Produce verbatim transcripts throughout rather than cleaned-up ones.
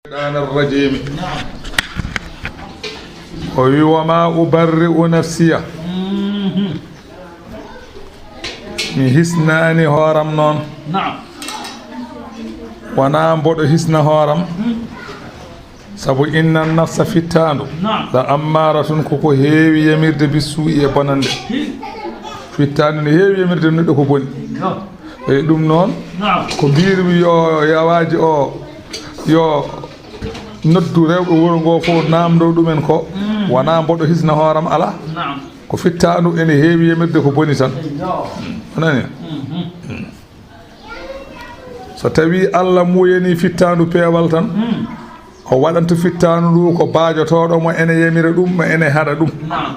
الشيطان الرجيم. O wi, "وما أبرئ نفسي." Mi hisnaani hooram noon. Naam. Wonaa mboɗo hisna hooram. Mhm. Sabu إن النفس fittaandu. Naam. لأمارة ko ko heewi yamirde بالسوء e bonannde. Hi. Fittaandu ne heewi yamirde neɗɗo ko boni. Yo. Eyi, ɗum noon, naam, ko mbiymi yo yawaaji o, yo noddu rewɓe wuro ngo fof, naamndo ɗumen ko, mm, wonaa mboɗo hisna hooram, alaa. Naam. Ko fittaandu ene heewi yamirde ko boni tan. Yo. A nani? Mhm. So tawii Allah muuyanii fittaandu peewal tan, mm, o waɗanta fittaandu ndu ko baajotooɗo mo ene yamira ɗum, mo ene haɗa ɗum. Naam.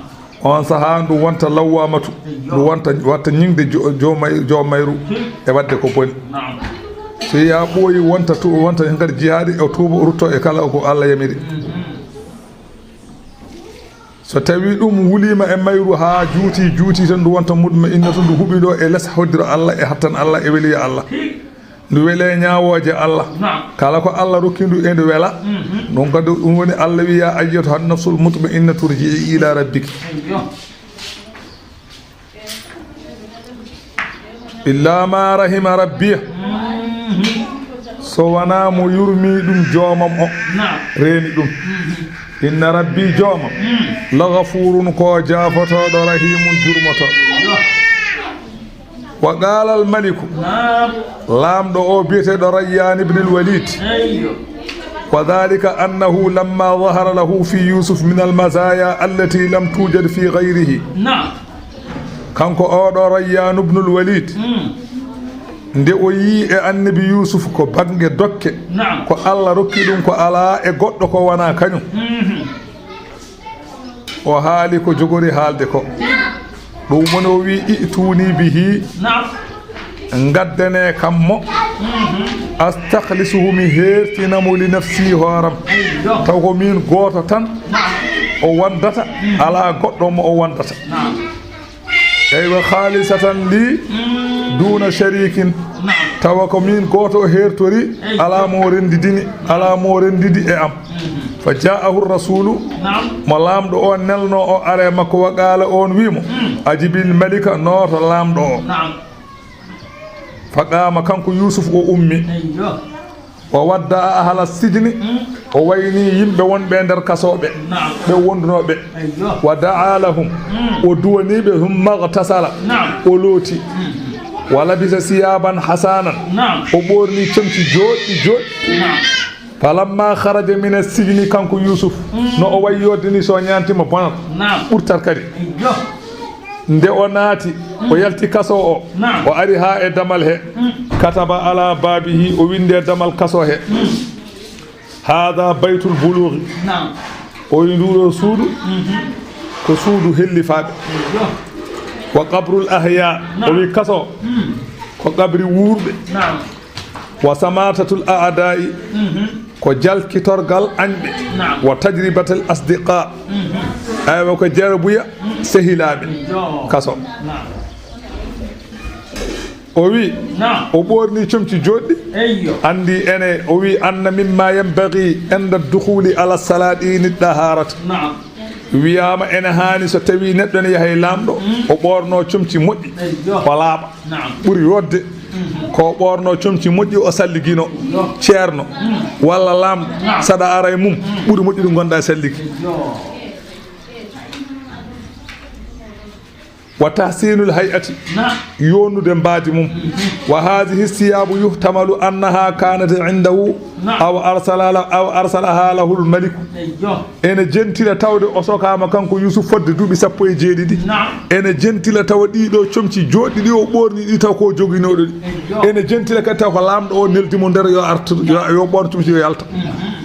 Oon sahaa ndu wonta lawwaamatu, ndu wonta, watta ñiŋde jo-, joomay-, joomayru e waɗde ko boni. Naam. So yaa ɓooyi wonta tu-, wonta heen kadi jihaadi, o tuuba, o rutto e kala ko Allah yamiri. Mhm. So tawii ɗum wuliima e mayru haa juuti, juuti tan, ndu wonta mutma'innatu, ndu huɓindoo e les hoddiro Allah, e hattan Allah, e weliya Allah. Ndu wele ñaawooje Allah. Naam. Kala ko Allah rokki ndu e ndu wela. Mhm. Ɗum kadi ɗum woni Allah wi, "يا أيتها النفس المطمئنة ارجعي إلى ربك." Ayyo. إلا ما رحم ربي. Mhm. So wonaa mo yurmii ɗum joomam o. Naam. Reeni ɗum. Mhm. إن ربي joomam. Mm. لغفور ko jaafotooɗo رحيم jurmotooɗo. Yo. وقال الملك. Naam. Laamɗo o biyeteeɗo Rayyaan ibn al-Walid. Ayyo. وذلك أنه لما ظهر له في يوسف من المزايا التي لم توجد في غيره. Naam. Kanko oɗo Rayyaan ibn al-Walid, mm, nde o yii e Annabi Yuusuf ko bannge dokke, naam, ko Allah rokki ɗum ko alaa e goɗɗo ko wonaa kañum. Mhm. O haali ko jogori haalde ko. Ɗum woni o wi, "ائتوني به." Naam. Ngaddane kam mo. Mhm. "أستخلصه" mi heertina mo "لنفسي" hooram. Ayyo. Taw ko miin gooto tan, naam, o wondata, mm, alaa goɗɗo mo o wondata. Naam. Eywa, "خالصة لي دون شريك." Naam. Tawa ko miin gooto o heertori, alaa mo renndidini, alaa mo renndidi e am. Mhm. "فجاءه الرسول." Naam. Mo laamɗo o nelno o ara e makko, "وقال" oon wi mo, mm, "أجب الملك" nooto laamɗo o. Naam. "فقام" kanko Yuusuf o ummi. Eyyo. "وودع أهل السجن." Mm. O wayni yimɓe wonɓe e nder kasooɓe. Naam. Ɓe wondunooɓe. Eyyo. "ودعا لهم." Mm. O duwanii ɓe, "ثم اغتسل." Naam. O looti. Mm. "ولبس ثيابا حسنا." Naam. O ɓoorni comci jooɗɗi jooɗɗi. Naam. "فلما خرج من السجن" kanko Yuusuf, mm, no o wayi yodde ni, so ñaantima bonat. Naam. Ɓurtat kadi. Eyyo. Nde o naati, o yalti kaso o, naam, o ari haa e damal he, mm, "كتب على بابه", o winndi e damal kaso he, mm, "هذا بيت البلوغ." Naam. O wi, "Nduɗo suudu, mhm, ko suudu hellifaaɓe." Eyyo. "وقبر الأحياء." Naam. O wi, "Kaso, mm, ko qabri wuurɓe." Naam. "وشماتة الأعداء." Mhm. Ko jalkitorgal añɓe. Naam. "وتجربة الأصدقاء." Mhm. Aywa, ko jarabuya sehilaaɓe. Yo. Kaso. Naam. O wi, naam, o ɓoorni comci jooɗɗi. Eyyo. Anndi ene, o wi, "أن مما ينبغي عند الدخول على السلاطين الطهارة." Naam. Wiyaama ene haani so tawii neɗɗo ne yaha e laamɗo, mm, o ɓoorno comci moƴƴi, eyyo, o laaɓa. Naam. Ɓuri yodde, mhm, ko o ɓoorno comci moƴƴi, o salligino, yo, ceerno, mm, walla laamɗo, naam, saɗa ara e mum, mm, ɓuri moƴƴude ngonɗa e salligi. Yo. "وتحسين الهيئة." Naam. Yoonude mbaadi mum. Mhm. "وهذه الثياب يحتمل أنها كانت عنده، naam, أو أرسل له، أو أرسلها له الملك." Eyyo. Ene jentira tawde o sokaama kanko Yuusuf fodde duuɓi sappo e jeeɗiɗi. Naam. Ene jentira tawa ɗiɗo comci jooɗɗi ɗi o ɓoorni ɗi taw ko o joginooɗo ɗi. Eyyo. Ene jentira kadi taw ko laamɗo o neldi mo nder yo artu, yo, yo ɓoorno comci o yalta. Mhm.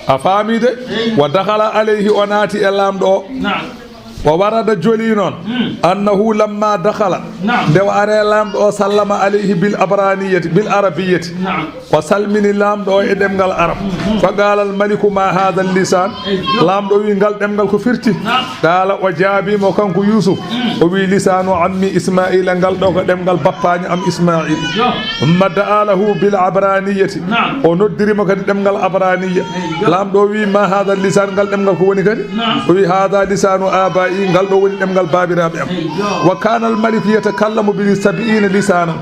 A faami de? Eyi. "ودخل عليه", o naati e laamɗo o. Naam. Wa warada, joli noon, annahu lamma dakhala, nde o ari laamɗo o, sallama alayhi bil abraniyati, bil arabiyati, o salmini laamɗo o e ɗemngal arab. Fa qala al maliku, ma hadha al lisan? Laamɗo o wi, ngal ɗemngal ko firti? Qala, o jaabi mo kanko Yusuf, o wi, lisanu ammi Ismaila, ngal ɗo ko ɗemngal bappaño am Ismail. Thumma da'a lahu bil abraniyati, o noddiri mo kadi ɗemngal abraniya. Laamɗo o wi, ma hadha lisan? Ngal ɗemngal ko woni kadi? O wi, hadha lisanu abai, ngal ɗo woni ɗemngal baabiraaɓe am. Wa kana al maliku yatakallamu bi sab'ina lisana.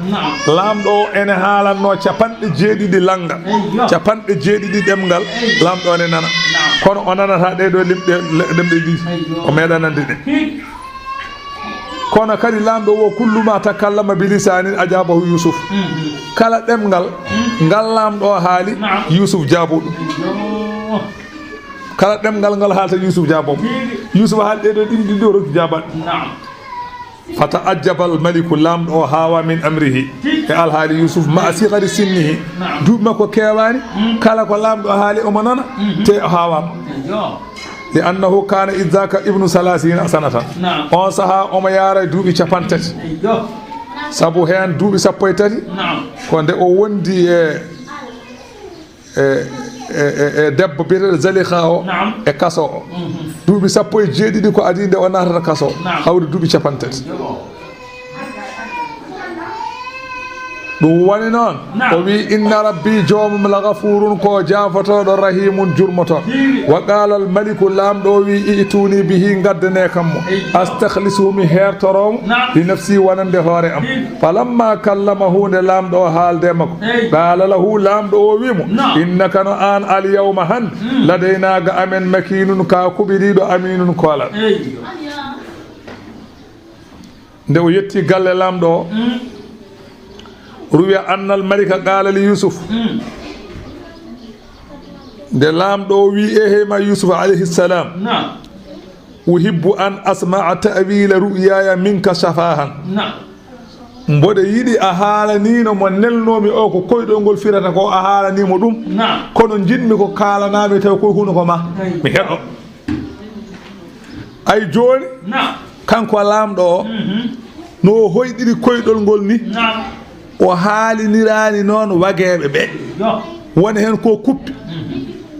Laamɗo o ene haalanno capanɗe jeeɗiɗi lannga, capanɗe jeeɗiɗi ɗemngal. Laamɗo o ne nana, kono o nanata ɗee ɗo limɗe, ɗemɗe ɗiɗi, o meeɗa nande ɗe. Kono kadi laamɗo o, kullu ma takallama bi lisanin ajabahu Yusuf. Kala ɗemngal ngal laamɗo o haali, Yusuf jaabo ɗum. Kala ɗemngal ngal haalta, Yusuf jaabo mo. Yusuf haali ɗee ɗo ɗiɗi, ɗiɗi o rokki jaabaade. Fa ta'ajjaba al maliku, laamɗo o haawa, min amrihi, e alhaali Yusuf, ma'a sighari sinnihi, duuɓi makko keewaani. Kala ko laamɗo o haali omo nana, te o haawaama. Li annahu kana idh dhaka ibnu thalathina sanatan. On saha omo yaara e duuɓi capanɗe tati. Sabu heen duuɓi sappo e tati ko nde o wondi e, e, e, e, e debbo biyeteeɗo Zalikha o e kaso o. Duuɓi sappo e jeeɗiɗi ko adii nde o naatata kaso o, hawri duuɓi capanɗe tati. Ɗum woni noon, o wi, inna rabbi, joomum, la gafurun, ko jaafotooɗo, rahimun, jurmotooɗo. Wa qala al maliku, laamɗo o wi, i'tuni bihi, ngaddane kam mo. Astakhlisu, mi heertoro mo, li nafsi, wonande hoore am. Falamma kallamahu, nde laamɗo o haalde makko, qala lahu, laamɗo o wi mo, innaka, no aan, al yawma, hannde, ladayna, ga amen, makinun, ka kuɓiriiɗo, aminun, koolal. Nde o yetti galle laamɗo o, ruwiya annal malika qaala li Yusuf. Nde laamɗo o wi, ehe ma Yusuf alayhi salam, uhibbu an asma'a ta'wila ru'yaya minka safahan. Mboɗo yiɗi a haalanino mo nelnomi o ko koyɗol ngol firata ko, a haalanimo ɗum. Kono njiɗmi ko kaalanami taw koye hunuko ma. Mi heɗo. Ay jooni, kanko laamɗo o, no o hoyɗiri koyɗol ngol ni, o haaliniraani noon wageeɓe ɓe. Woni heen ko kuppi.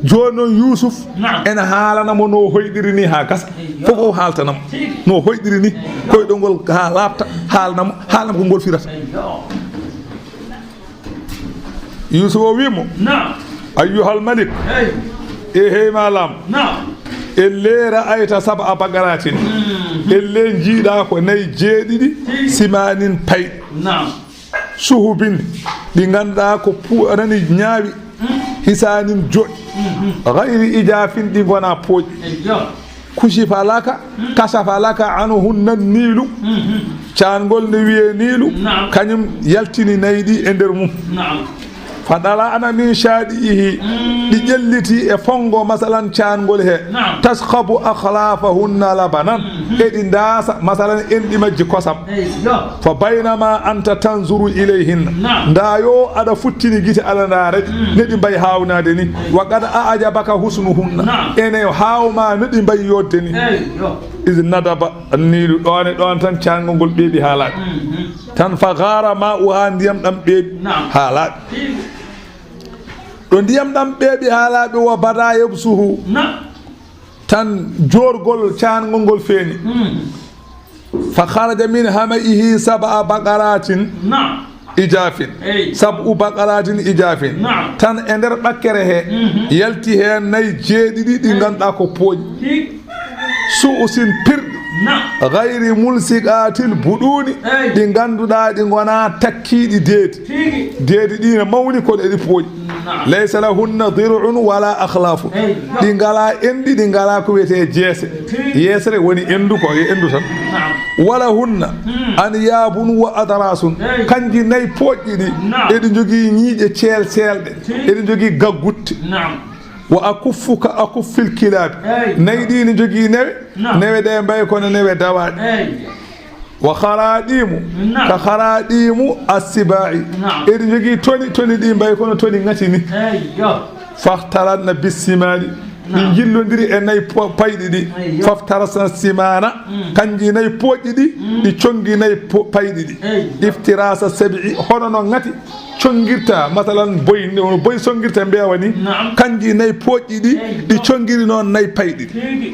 Jooni noon Yuusuf ena haalana mo no o hoyɗiri ni haa gasa. Fof o haaltana mo no o hoyɗiri ni, koyɗol ngol haa laaɓta, haalana mo, haalana mo ko ngol firata. Yuusuf o wi mo, ayyuhal malik, e hey ma laam, ellee ra'ayta sab'a baqaratin, ellee njiiɗa ko nayi jeeɗiɗi, simanin payɗi, suhubin, ɗi ngannduɗaa ko pu-, anani ñaawi, hisaanin joɗɗi, gayri ijaafin, ɗi ngona pooƴi. Kushifa laka, kashafa laka anhunna Niilu. Caangol nde wiyee Niilu, kañum yaltini nayi ɗi e nder mum. Fa dala'na min shaadi'ihi, ɗi ƴelliti e fonngo, masalan, caangol he. Tashabu akhlafahunna labanan, eɗi ndaasa, masalan, enɗi majji kosam. Fa baynama anta tanzuru ilayhinna, nda yo aɗa futtini gite aɗa ndaara ɗi, ne ɗi mbayi haawnaade ni. Wa qad a'jabaka husnuhunna, ene haawma no ɗi mbayi yodde ni. Iz nadaba Niilu, ɗoon e ɗoon tan caangol ngol ɓeeɓi haa laaɓi. Tan fa gaara ma'uha, ndiyam ɗam ɓeeɓi haa laaɓi. Ɗo ndiyam ɗam ɓeeɓi haa laaɓi, wa bada yabsuhu, tan joorgol caangol ngol feeñi. Fa kharaja min hama'ihi sab'a baqaratin ijafin. Sab'u baqaratin ijafin. Tan e nder ɓakkere he, yalti heen nayi jeeɗiɗi ɗi ngannduɗaa ko pooƴi. Su'usin pirɗi. Gayri mulsiqatil buɗuuni. Ɗi ngannduɗaa ɗi ngonaa takkiiɗi deedi. Deedi ɗi ne mawni kono eɗi pooƴi. Laysa lahunna dir'un wala akhlafun. Ɗi ngalaa enɗi, ɗi ngalaa ko wiyetee jeese. Yeesere woni endu, ko e endu tan. Wala hunna anyabun wa adrasun. Kanji nayi pooƴɗi ɗi, eɗi njogii ñiiƴe ceel-, ceelɗe. Eɗi njogii gaggutte. Wa akuffu ka akuffil kilaabi. Nayi ɗi ne njogii newe. Newe ɗe mbayi kono newe dawaaɗe. Wa kharaɗimu ka kharaɗimu assiba'i. Eɗi njogii toni, toni ɗi mbayi kono toni ŋati ni. Fahtalatna bissimaɗi, Ɗi jillondiri e nayi po-, payɗi ɗi. Eyyo. Faftarasna simana. Mm. Kanji nayi pooƴɗi ɗi, mm, ɗi congi nayi po-, payɗi ɗi. Eyyo. Iftirasa sabi'i, hono no ngati congirta, masalan, boy, no boy songirta mbeewa ni. Naam. Kanji nayi pooƴɗi ɗi, eyyo, ɗi congiri noon nayi payɗi ɗi. Tigi.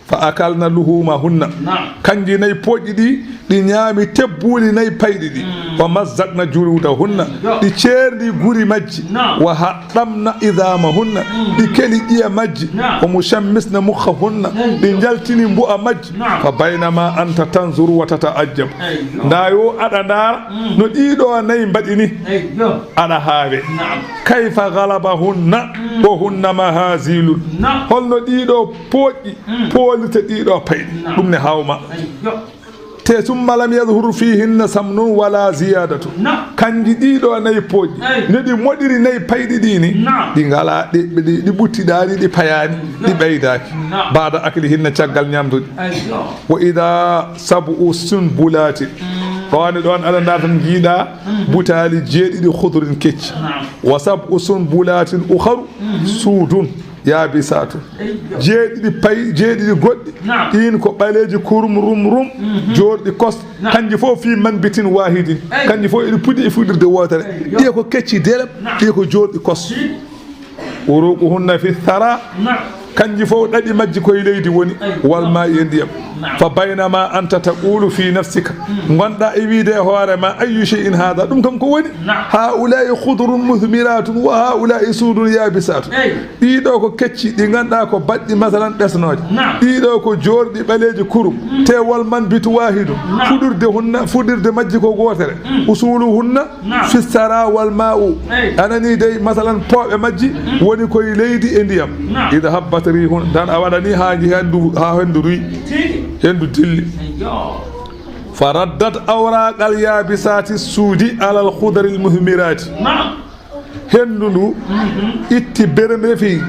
Fa akalna luhumahunna. Naam. Kanji nayi pooƴɗi ɗi, ɗi ñaami tebbuuli nayi payɗi ɗi. Mm. Wa mazzaqna juludahunna. Yo. Ɗi ceerndi guri majji. Naam. Wa haɗɗamna idamahunna. Mm. Ɗi keli ƴiya majji. Naam. Wa mushammisna mukhahunna. Eyyo. Ɗi njaltini mbu'a majji. Naam. Fa baynama anta tanzuru wa tata'ajjab. Eyyo. Nda yo aɗa ndaara, mm, no ɗiɗo nayi mbaɗi ni. Eyyo. Aɗa haawe. Naam. Kayfa ghalabahunna, mm, wa hunna mahazilun. Naam. Holno ɗiɗo pooƴɗi, mm, poolirta ɗiɗo payɗi. Naam. Ɗum ne hawma. Eyyo. Te summa lam yadhhur fihinna samnun wala ziyadatu. Naam. Kanji ɗiɗo nayi pooƴɗi. Ey. No ɗi moɗiri nayi payɗi ɗi ni. Naam. Ɗi ngala, ɗi, ɗi, ɗi ɓuttiɗaani, ɗi payaani, ɗi ɓeydaaki. Naam. Ba'da aklihinna caggal ñamduɗi. Eyyo. Wa idha sab'u sunbulatin. Mm. Ɗo woni ɗon aɗa ndaara tan njiiɗa, mm, butaali jeeɗiɗi khudrin kecci. Naam. Wa sab'u sunbulatin ukharu, mhm, sudun. Yaabisatun. Eyyo. Jeeɗiɗi pay, jeeɗiɗi goɗɗi. Naam. Ɗiin ko ɓaleeji kurum rum rum, mhm, joorɗi kos. Naam. Kanji fof fi manbitin wahidin. Eyyo. Kanji fof eɗi puɗi e fuɗirde wootere. Eyyo. Ɗiye ko kecci delem, naam, ɗiye ko joorɗi kos. Uruquhunna fi thara. Naam. Kanji fof ɗaɗi majji koye leydi woni. Eyyo. Wal ma'i e ndiyam. Naam. Fa baynama anta taqulu fi nafsika. Mm. Ngonɗa e wiide e hoore ma, ayyu shay'in hada? Ɗum kam ko woni? Naam. Haula'i khudrun muthmiratun wa haula'i sudun yabisatun. Ey. Ɗiɗo ko kecci, ɗi ngannduɗaa ko baɗɗi, masalan, ɓesnooje. Naam. Ɗiɗo ko joorɗi ɓaleeji kurum. Mm. Te wal manbitu wahidun. Naam. Fuɗirde hunna, fuɗirde majji ko gootere. Mm. Usuluhunna, naam, fi sara wal ma'u. Ey. A nani dey, masalan, pooɓe majji, mm, woni koye leydi e ndiyam. Naam. Idha habbat rihun, tan a waɗani haa nji-, henndu, haa henndu ruy. Tigi. Henndu dilli. Eyyo. Fa raddat awraqal yabisati sudi alal khudaril muthmirati. Naam. Henndu ndu, mhm, itti berem refi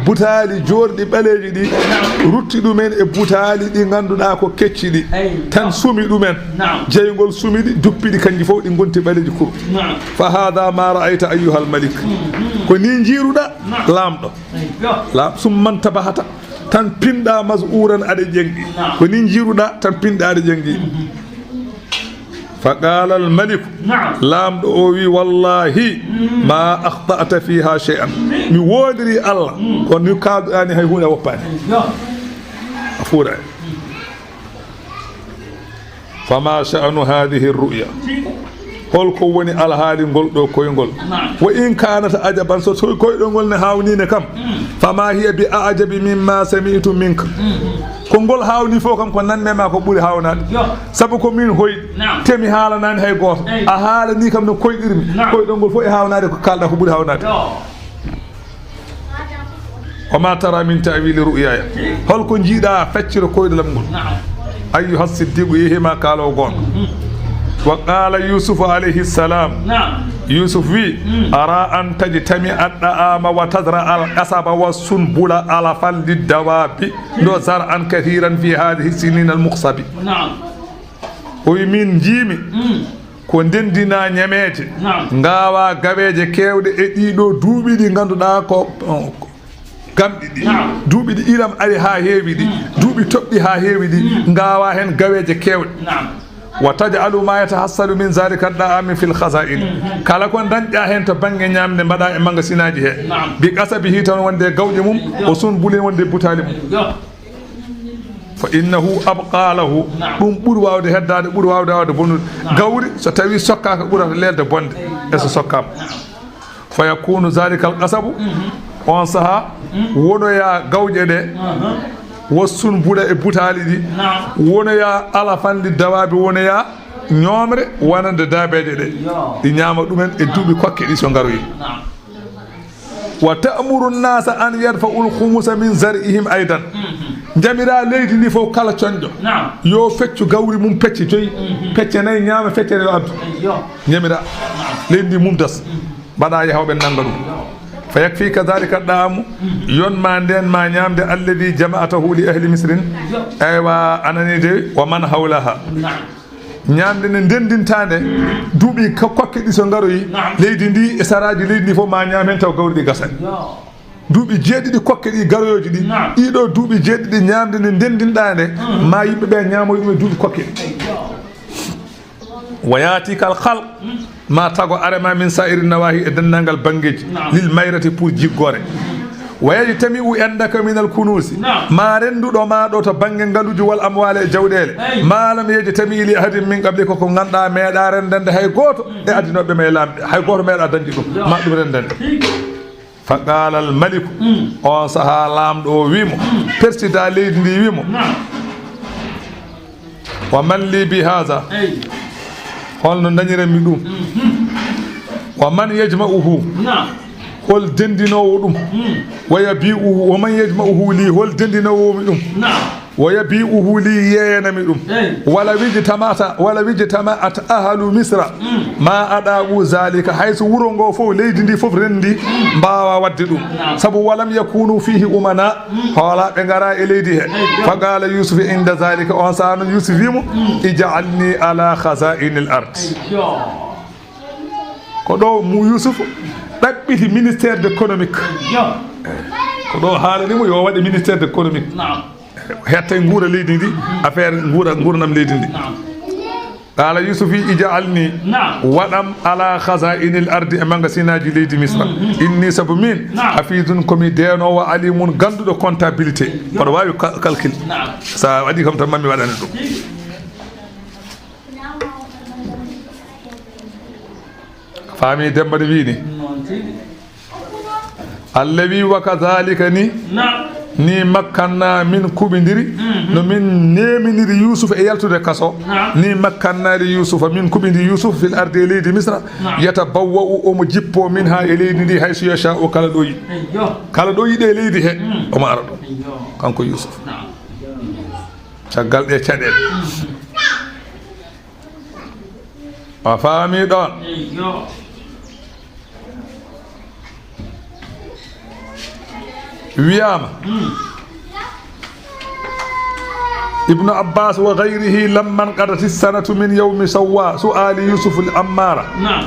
butaali joorɗi ɓaleeji ɗi, naam, rutti ɗumen e butaali ɗi ngannduɗaa ko kecci ɗi. Ey. Tan sumi ɗumen. Naam. Jeyngol sumi ɗi, duppi ɗi, kanji fof ɗi ngonti ɓaleeji kurum. Naam. Fa hada ma ra'ayta ayyuhal malik. Mhm. Ko ni njiiruɗaa, naam, laamɗo. Eyyo. Laam, summa ntabahta, tan pinɗa mas'uran aɗa ƴeŋi. Naam. Ko ni njiiruɗaa, tan pinɗa aɗa ƴeŋi. Mhm. Fa qala al maliku, naam, laamɗo o wi, wallahi, mm, ma akhta'ta fiha shay'an. Mi woodiri Allah, mm, kono ni kaalduɗaa ni hay huunde a woppaani. Eyyo. A fuuraani. Fama sha'nu hadhihi ru'ya? Holko woni alhaali ngol ɗo koyngol? Naam. Wa in kanat ajaban, so tawi koyɗol ngol ne haawnii ne kam. Mm. Fama hiya bi a'jabi mimma sami'tu minka. Mm. Ko ngol haawnii fof kam ko nanmi e ma ko ɓuri haawnaade. Yo. Sabu ko min hoyɗi. Naam. Te mi haalanaani hay gooto. Ey. A haalanii kam no koyɗirmi. Naam. Koyɗol ngol fof e haawnaade ko kaalɗaa ko ɓuri haawnaade. Yo. Wa ma tara min ta'wili ru'yaya? Holko njiiɗa feccere koyɗolam ngol? Naam. Ayyuha siddiqu, yehima kaalo goonga. Mhm. Wa qala Yusufu alayhi salam. Naam. Yusuf wi, mm, ara an tajtami ad-da'ama wa tazra al-qasaba wa sunbula alafan lid-dawabi. Do zar'an kathiran fi hadhihi sinin al-muqsabi. Naam. O wi min njiimi, mm, ko ndendina ñameeje, naam, ngaawa gaweeje keewɗe e ɗiɗo duuɓi ɗi ngannduɗaa ko, uh, gamɗi ɗi. Naam. Duuɓi ɗi ilam ari haa heewi ɗi, mm, duuɓi toɓɗi haa heewi ɗi, mm, ngaawa heen gaweeje keewɗe. Naam. Wa taj'alu ma yatahassalu min zalika da'ami fil khaza'in. Mhm. Kala ko dañɗa heen to bannge ñaamde mbaɗa e magasinaaji he. Naam. Bi qasabihi tan wonde gawƴe mum, yo, o sunbuli wonde butaali mum. Yo. Fa innahu abqa lahu. Naam. Ɗum ɓuri waawde heddaade, ɓuri waawde waawde bonnude. Naam. Gawri, so tawi sokkaaka, ɓurata leelde bonde e so sokkaama. Naam. Fa yakunu zalika al qasabu, mhm, on saha, mhm, wonoya gawƴe ɗe, aha, wa sunbula e butaali ɗi, naam, wonoya alafan lid-dawabi, wonoya ñoomre wonande daabeeje ɗe. Yo. Ɗi ñaama ɗumen e duuɓi kokke ɗi so ngaroyi. Naam. Wa ta'muru an-nasa an yadfa'u al-khumusa min zar'ihim aydan. Mhm. Njamira leydi ndi fof kala coñɗo. Naam. Yo feccu gawri mum pecce joyi, mhm, pecce nayi ñaama, feccere yo addu. Eyyo. Njamira. Naam. Leydi ndi mum das. Mhm. Mbaɗa yahooɓe nannga ɗum. Fa yakfika dhalika da'amu, mhm, yon ma nden ma ñaamde, alladhi jama'atahu li ahli misrin. Eyyo. Eywa, a nani de, wa man hawlaha. Naam. Ñaamde nde ndenndintaande duuɓi ko-, kokke ɗi so ngaroyi, naam, leydi ndi e saraaji leydi ndi fof ma ñaam heen taw gawri ɗi gasani. Yo. Duuɓi jeeɗiɗi kokke ɗi garoyooji ɗi. Naam. Ɗiɗo duuɓi jeeɗiɗi ñaamde nde ndenndinɗaa nde, mhm, ma yimɓe ɓe ñaamoy ɗum e duuɓi kokke ɗi. Wa yaatika al khalq, ma tago arema min sa'iri nawahi, e denndaangal banngeeji, naam, lil mayrati pour jiggoore. Wa yajtami'u indaka min al kunuusi, naam, ma rennduɗo ma ɗo to bannge ngaluuji wal amwaali e jawɗeele, eey, ma lam yajtami' li ahadin min qablika, ko ngannduɗaa meeɗaa renndande hay gooto e adinooɓe ma e laamɓe, hay gooto meeɗaa dañde ɗum, ma ɗum renndande. Fa qaala al maliku, mm, on sahaa laamɗo o wii mo, mm, persidaa leydi ndi wii mo, naam, wa man li bi haza? Eey. Holno dañiranmi ɗum? Mhm. Wa man yajma'uhu? Naam. Hol denndinoowo ɗum? Mm. Wa yabi'uhu, wa man yajma'uhu li, hol denndinoowo mi ɗum? Naam. Wa yabi'uhu li, yeeyanami ɗum. Eey. Wala wijtama'ata, wala wijtama'at ahlu Misra, mm, ma ada'u zalika, hay so wuro ngo fof, leydi ndi fof renndi, mm, mbaawa waɗde ɗum. Naam. Sabu walam yakunu fihi umana, mm, hoolaaɓe ngara e leydi he. Eey. Fa qala Yusuf inda zalika, on saha noon Yusuf wi mo, mm, ij'alni ala khaza'inil ard. Eey. Ko ɗo mo Yusuf ɗaɓɓiti ministère de économique. Yo. Ko ɗo haalani mo yo waɗe ministère de économique. Naam. Hetta e nguura leydi ndi, affaire nguura, nguurndam leydi ndi. Naam. Qala Yusuf ij'alni, naam, waɗam ala khaza'inil ardi, e magasinaaji leydi Misra. Mhm. Inni, sabu min, naam, hafizun, komi deenoowo, alimun, gannduɗo comptabilité. Yo. Mboɗo waawi cal-, calcul. Naam. Sa waɗi kam tan mami waɗane ɗum. Faami Demba no wiini. Noon tigi. Allah wi, "Wa kadhalika ni, naam, ni makkanna min kuɓindiri, mhm, no min neeminiri Yusufa e yaltude kaso. Naam. Ni makkanna li Yusufa, min kuɓindiri Yusufa fil ardi e leydi Misra. Naam. Yatabawwa'u, omo jippo minha e leydi ndi, haysu yasha'u, kala ɗo yiɗi." Eyyo. Kala ɗo yiɗi e leydi he, mm, omo ara ɗo. Eyyo. Kanko Yusuf. Naam. Caggal ɗe caɗeele. Mhm. A faami ɗon? Eyyo. Wiyaama, mm, Ibnu Abbas wa ghayrihi, lamman qadati sanatu min yawmi sawwa su'ali Yusuf al-Ammara. Naam.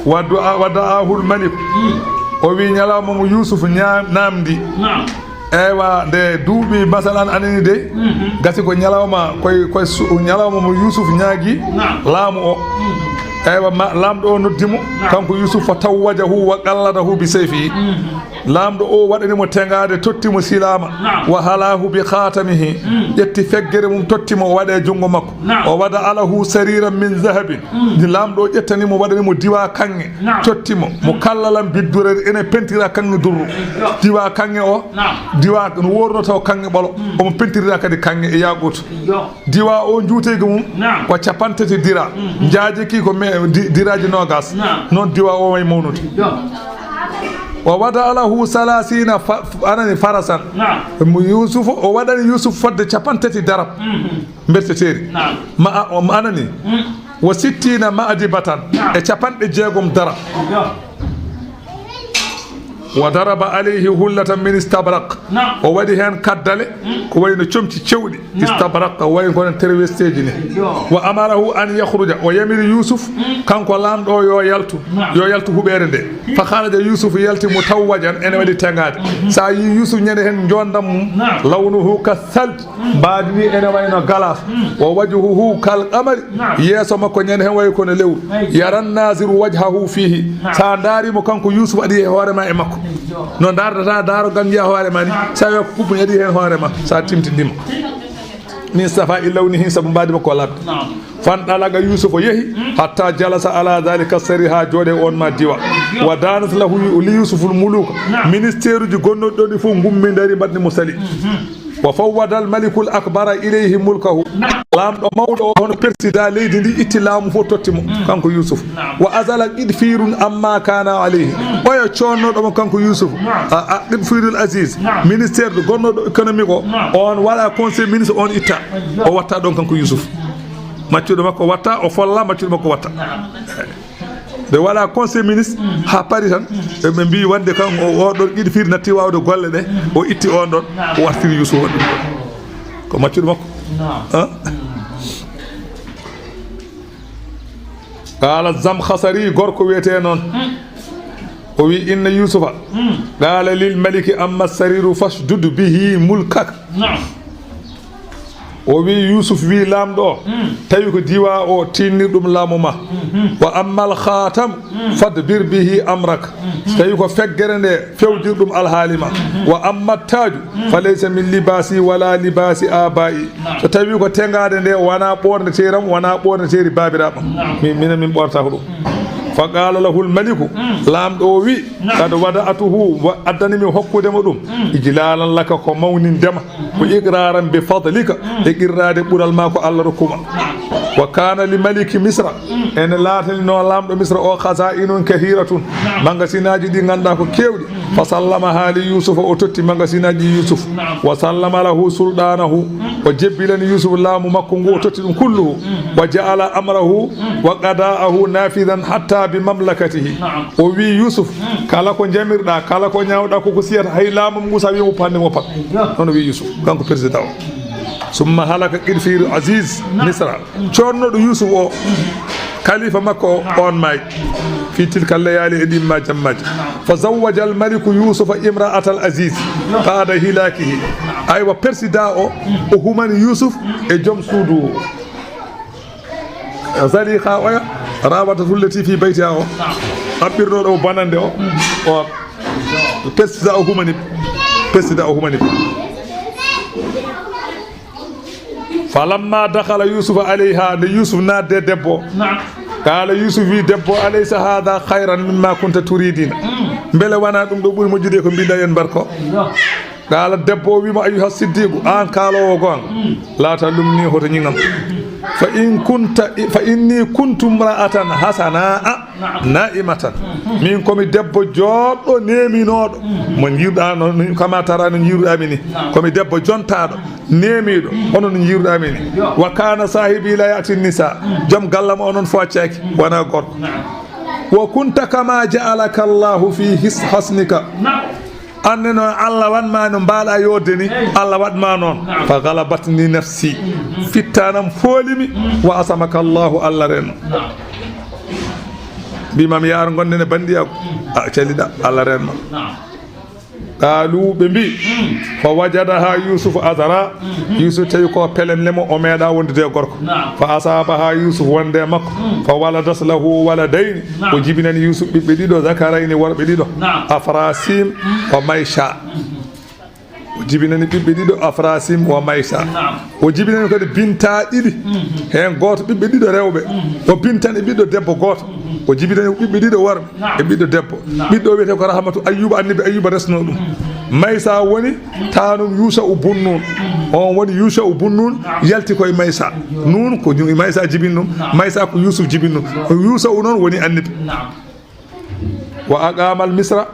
Wa du'a, wa da'ahu al-malik. Mm. O wi ñalawma mo Yusuf ña-, namdi. Naam. Eywa, nde duuɓi, masalan, anani de, mhm, gasi ko ñalawma, koye, koye su-, ñalawma mo Yusuf ñaagi, naam, laamu o. Mhm. Eywa, ma-, laamɗo o noddi mo, naam, kanko Yusuf, fa tawwajahu wa qalladahu bi sayfihi. Mhm. Laamɗo o waɗani mo teŋaade, totti mo silaama. Naam. Wa halahu bi khatamihi. Mm. Ƴetti feggere mum, totti mo, o waɗa e junngo makko. Naam. O wada alahu sariran min zahabin. Mm. Ndi laamɗo o ƴettani mo, waɗani mo diwa kaŋŋe. Naam. Totti mo, mo, mm, kallalan biddurer, ene pentira kaŋŋe durru. Eyyo. Diwa kaŋŋe o, naam, diwa no wornoto kaŋŋe ɓolo. Mm. Omo pentirira kadi kaŋŋe e yaquutu. Eyyo. Diwa o njuuteygu mum, naam, ko capantati dira. Mm. Njaajeki ko me-, di-, diraaji noogas. Naam. Noon diwa o wayi mawnude. Eyyo. O wada alahu salasina fa-, anani farasan. Naam. Mo Yusuf, o waɗani Yusuf fodde capantati darab. Mhm. Mberteteeri. Naam. Ma a, o, ma anani. Mm. Wa sittina ma'dibatan. Naam. E capanɗe jeegom dara. Yo. Wa daraba alayhi hullatan min istabraq. Naam. O waɗi heen kaddale, mm, ko wayno comci cewɗi. Naam. Istabraq, o wayi kono terwesteeji ni. Yo. Wa amarahu an yakhruja. O yamiri Yusuf, mm, kanko laamɗo o, yo yaltu. Naam. Yo yaltu huɓeere nde. Fa kharaja Yusuf, yalti mutawwajan, ene waɗi teŋaade. Mhm. Sa yi Yusuf ñande heen njoondam mum, naam, lawnuhu ka thalj. Mbaadi ndi ene wayno galas. Mm. Wa wajhuhu kal qamari. Naam. Yeeso makko ñande heen wayi kono lewru. Ay. Yaran naziru wajhahu fihi. Naam. Sa ndaari mo kanko Yusuf aɗa yiya hoore ma e makko. Ay, yo. No ndaardata daarogal njiya hoore ma ni. Naam. Sa wiya ko kubbuni aɗa yiya heen hoore ma. Sa timtindima. Min safa'i lawnihi, sabu mbaadi makko laaɓde. Naam. Fandalaga Yusuf o yehi, mm, hatta jalasa ala dhalika sariri, ha jooɗe on ma diwa. Yo. Wa danat lahu li Yusuful muluk. Naam. Ministère uji gonnoɗi ɗon ɗi fof ngummi ndari mbaɗni mo sali. Mhm. Wa fawwada al malikul akbara ilayhi mulkahu. Naam. Laamɗo mawɗo o, hono persidaa leydi ndi, itti laamu fof totti mo, mm, kanko Yusuf. Naam. Wa azala qitfirun amma kana alayhi. Mm. Oya coonnoɗo mo kanko Yusuf. Naam. A, a, qitfirul aziz. Naam. Ministère de gonnoɗo économique o. Naam. On wala conseil ministre on itta. Ayyo. O watta ɗon kanko Yusuf. Maccuɗo makko watta, o folla, maccuɗo makko watta. Naam. Ɓe waɗa conseil ministre, mm, haa paari tan, mm, ɓe, ɓe mbii wonde kan o, o ɗon qitfir natti waawde golle ɗe, mm, o itti on ɗon, naam, o wartiri Yuusufa ɗum ɗon. Ko maccuɗo makko. Naam. Han? Mm. Qaala Zamkhasari, gorko wiyetee noon. Mm. O wi inna Yusufa, qala lil maliki amma sariru fashdud bihi mulkak. Naam. O wi Yusuf wi laamɗo o, tawi ko diwa o tinnir ɗum laamu ma. Wa ammal khatam fadbir bihi amrak. So tawi ko feggere nde, fewjir ɗum alhaali ma. Wa amma taju fa laysa min libasi wala libasi abai. So tawi ko tengade nde, wona ɓorneteeram, wona ɓorneteeri baabiraaɓam. Min, minen min ɓornata ko ɗum. Fa qala lahul maliku, laamɗo o wi, qad wada'tuhu, wa addani mi hokkude mo ɗum, ijlalan laka, ko mawnindema, ko iqraran bi fadlika, e qirrade ɓural ma ko Allah rokkuma. Wa kana li maliki Misra, ene laatanino laamɗo Misra o khaza'inun kathiratun, magasinaaji ɗi ngannduɗaa ko keewɗi. Fa sallamaha li Yusufa, o totti magasinaaji Yusuf. Wa sallama lahu sultanahu, o jebbilani Yusuf laamu makko ngu, o totti ɗum kulluhu. Wa ja'ala amrahu wa qada'ahu nafidan hatta bi mamlakatihi. O wi Yusuf, kala ko jamirɗa, kala ko ñaawɗa, ko ko siyata, hay laamu ngu sa wi mo panni mo pat. Noon o wi Yusuf, kanko président o. Summa halaka qirfiru aziz Misra. Connoɗo Yusuf o, kalifa makko o, on maayi. Fi tilka layali, e ɗin ma jammaji. Fa zawwaja al maliku Yusufa imra'atal aziz ba'da hilakihi. Aywa, président o, o humani Yusuf e joom suudu o. Zalikha oya, rawatatu llati fi baytiha o. Ɗaɓɓirnoɗo o bonande o. O président o humani. Président o humani. Falamma dakhala Yusuf alayha, nde Yusuf naatde debbo. Naam. Qala Yusuf wi debbo, alaysa hadha khayran mimma kunta turidina? Mm. Mbele wona ɗum ɗo ɓuri moƴƴude ko mbiɗa en mbar ko? Eyyo. Qala debbo o wi mo, ayyuha siddiqu, an kaalowo goonga. Mm. La talumni, hoto ñiŋam. Fa in kunta, fa inni kuntu imra'atan hasana'a. Naam. Na'imatan. Min komi debbo jooɗɗo neeminooɗo. Mo njiiruɗaa no, no, kama tara no njiiruɗaa mi ni. Naam. Komi debbo jontaɗo, neemiɗo, hono no njiiruɗaa mi ni. Yo. Wa kana sahibi la ya'ti nisa. Joom gallam o noon fo accaki, wona gorko. Naam. Wa kunta kama ja'alaka Allahu fi his-, hasnika. Naam. Anne noon Allah waɗ ma no mbaaɗa yodde ni, Allah waɗ ma noon. Naam. Fa galabatni nafsi. Fittanam foolimi. Wa asamaka Allahu, Allah reno. Naam. Mbimam yaar gonden e bandiyagu. A caliɗa, Allah renma. Naam. Qalu, ɓe mbi. Mm. Fa wajadaha Yusuf azara. Mm-hmm. Yusuf tawi ko pelem lemo, o meeɗa wondude e gorko. Naam. Fa asabaha Yusuf wonde e makko. Mm. Fa waladat lahu waladayni. Naam. O jibinani Yusuf ɓiɓɓe ɗiɗo, zakarayni, worɓe ɗiɗo. Naam. Afrasim, mm, wa Maysha. Mm-hmm. O jibinani ɓiɓɓe ɗiɗo, Afrasim wa Maysa. Naam. O jibinani kadi binta ɗiɗi. Mhm. Heen gooto ɓiɓɓe ɗiɗo rewɓe. Mhm. O bintani ɓiɗɗo debbo gooto. Mhm. O jibinani ɓiɓɓe ɗiɗo worɓe. Naam. E ɓiɗɗo debbo. Naam. Ɓiɗɗo o wiyetee ko Rahmatu Ayyuba, annabi Ayyuba resno ɗum. Mhm. Maysa woni taanum Yuusha'u bun Nun. Mhm. On woni Yuusha'u bun Nun, naam, yalti koye Maysa. Ayyo. Nun ko ñu-, Maysa jibini ɗum. Naam. Maysa ko Yuusuf jibini ɗum. Ayyo. Ko Yuusha'u noon woni annabi. Naam. Wa aqama al Misra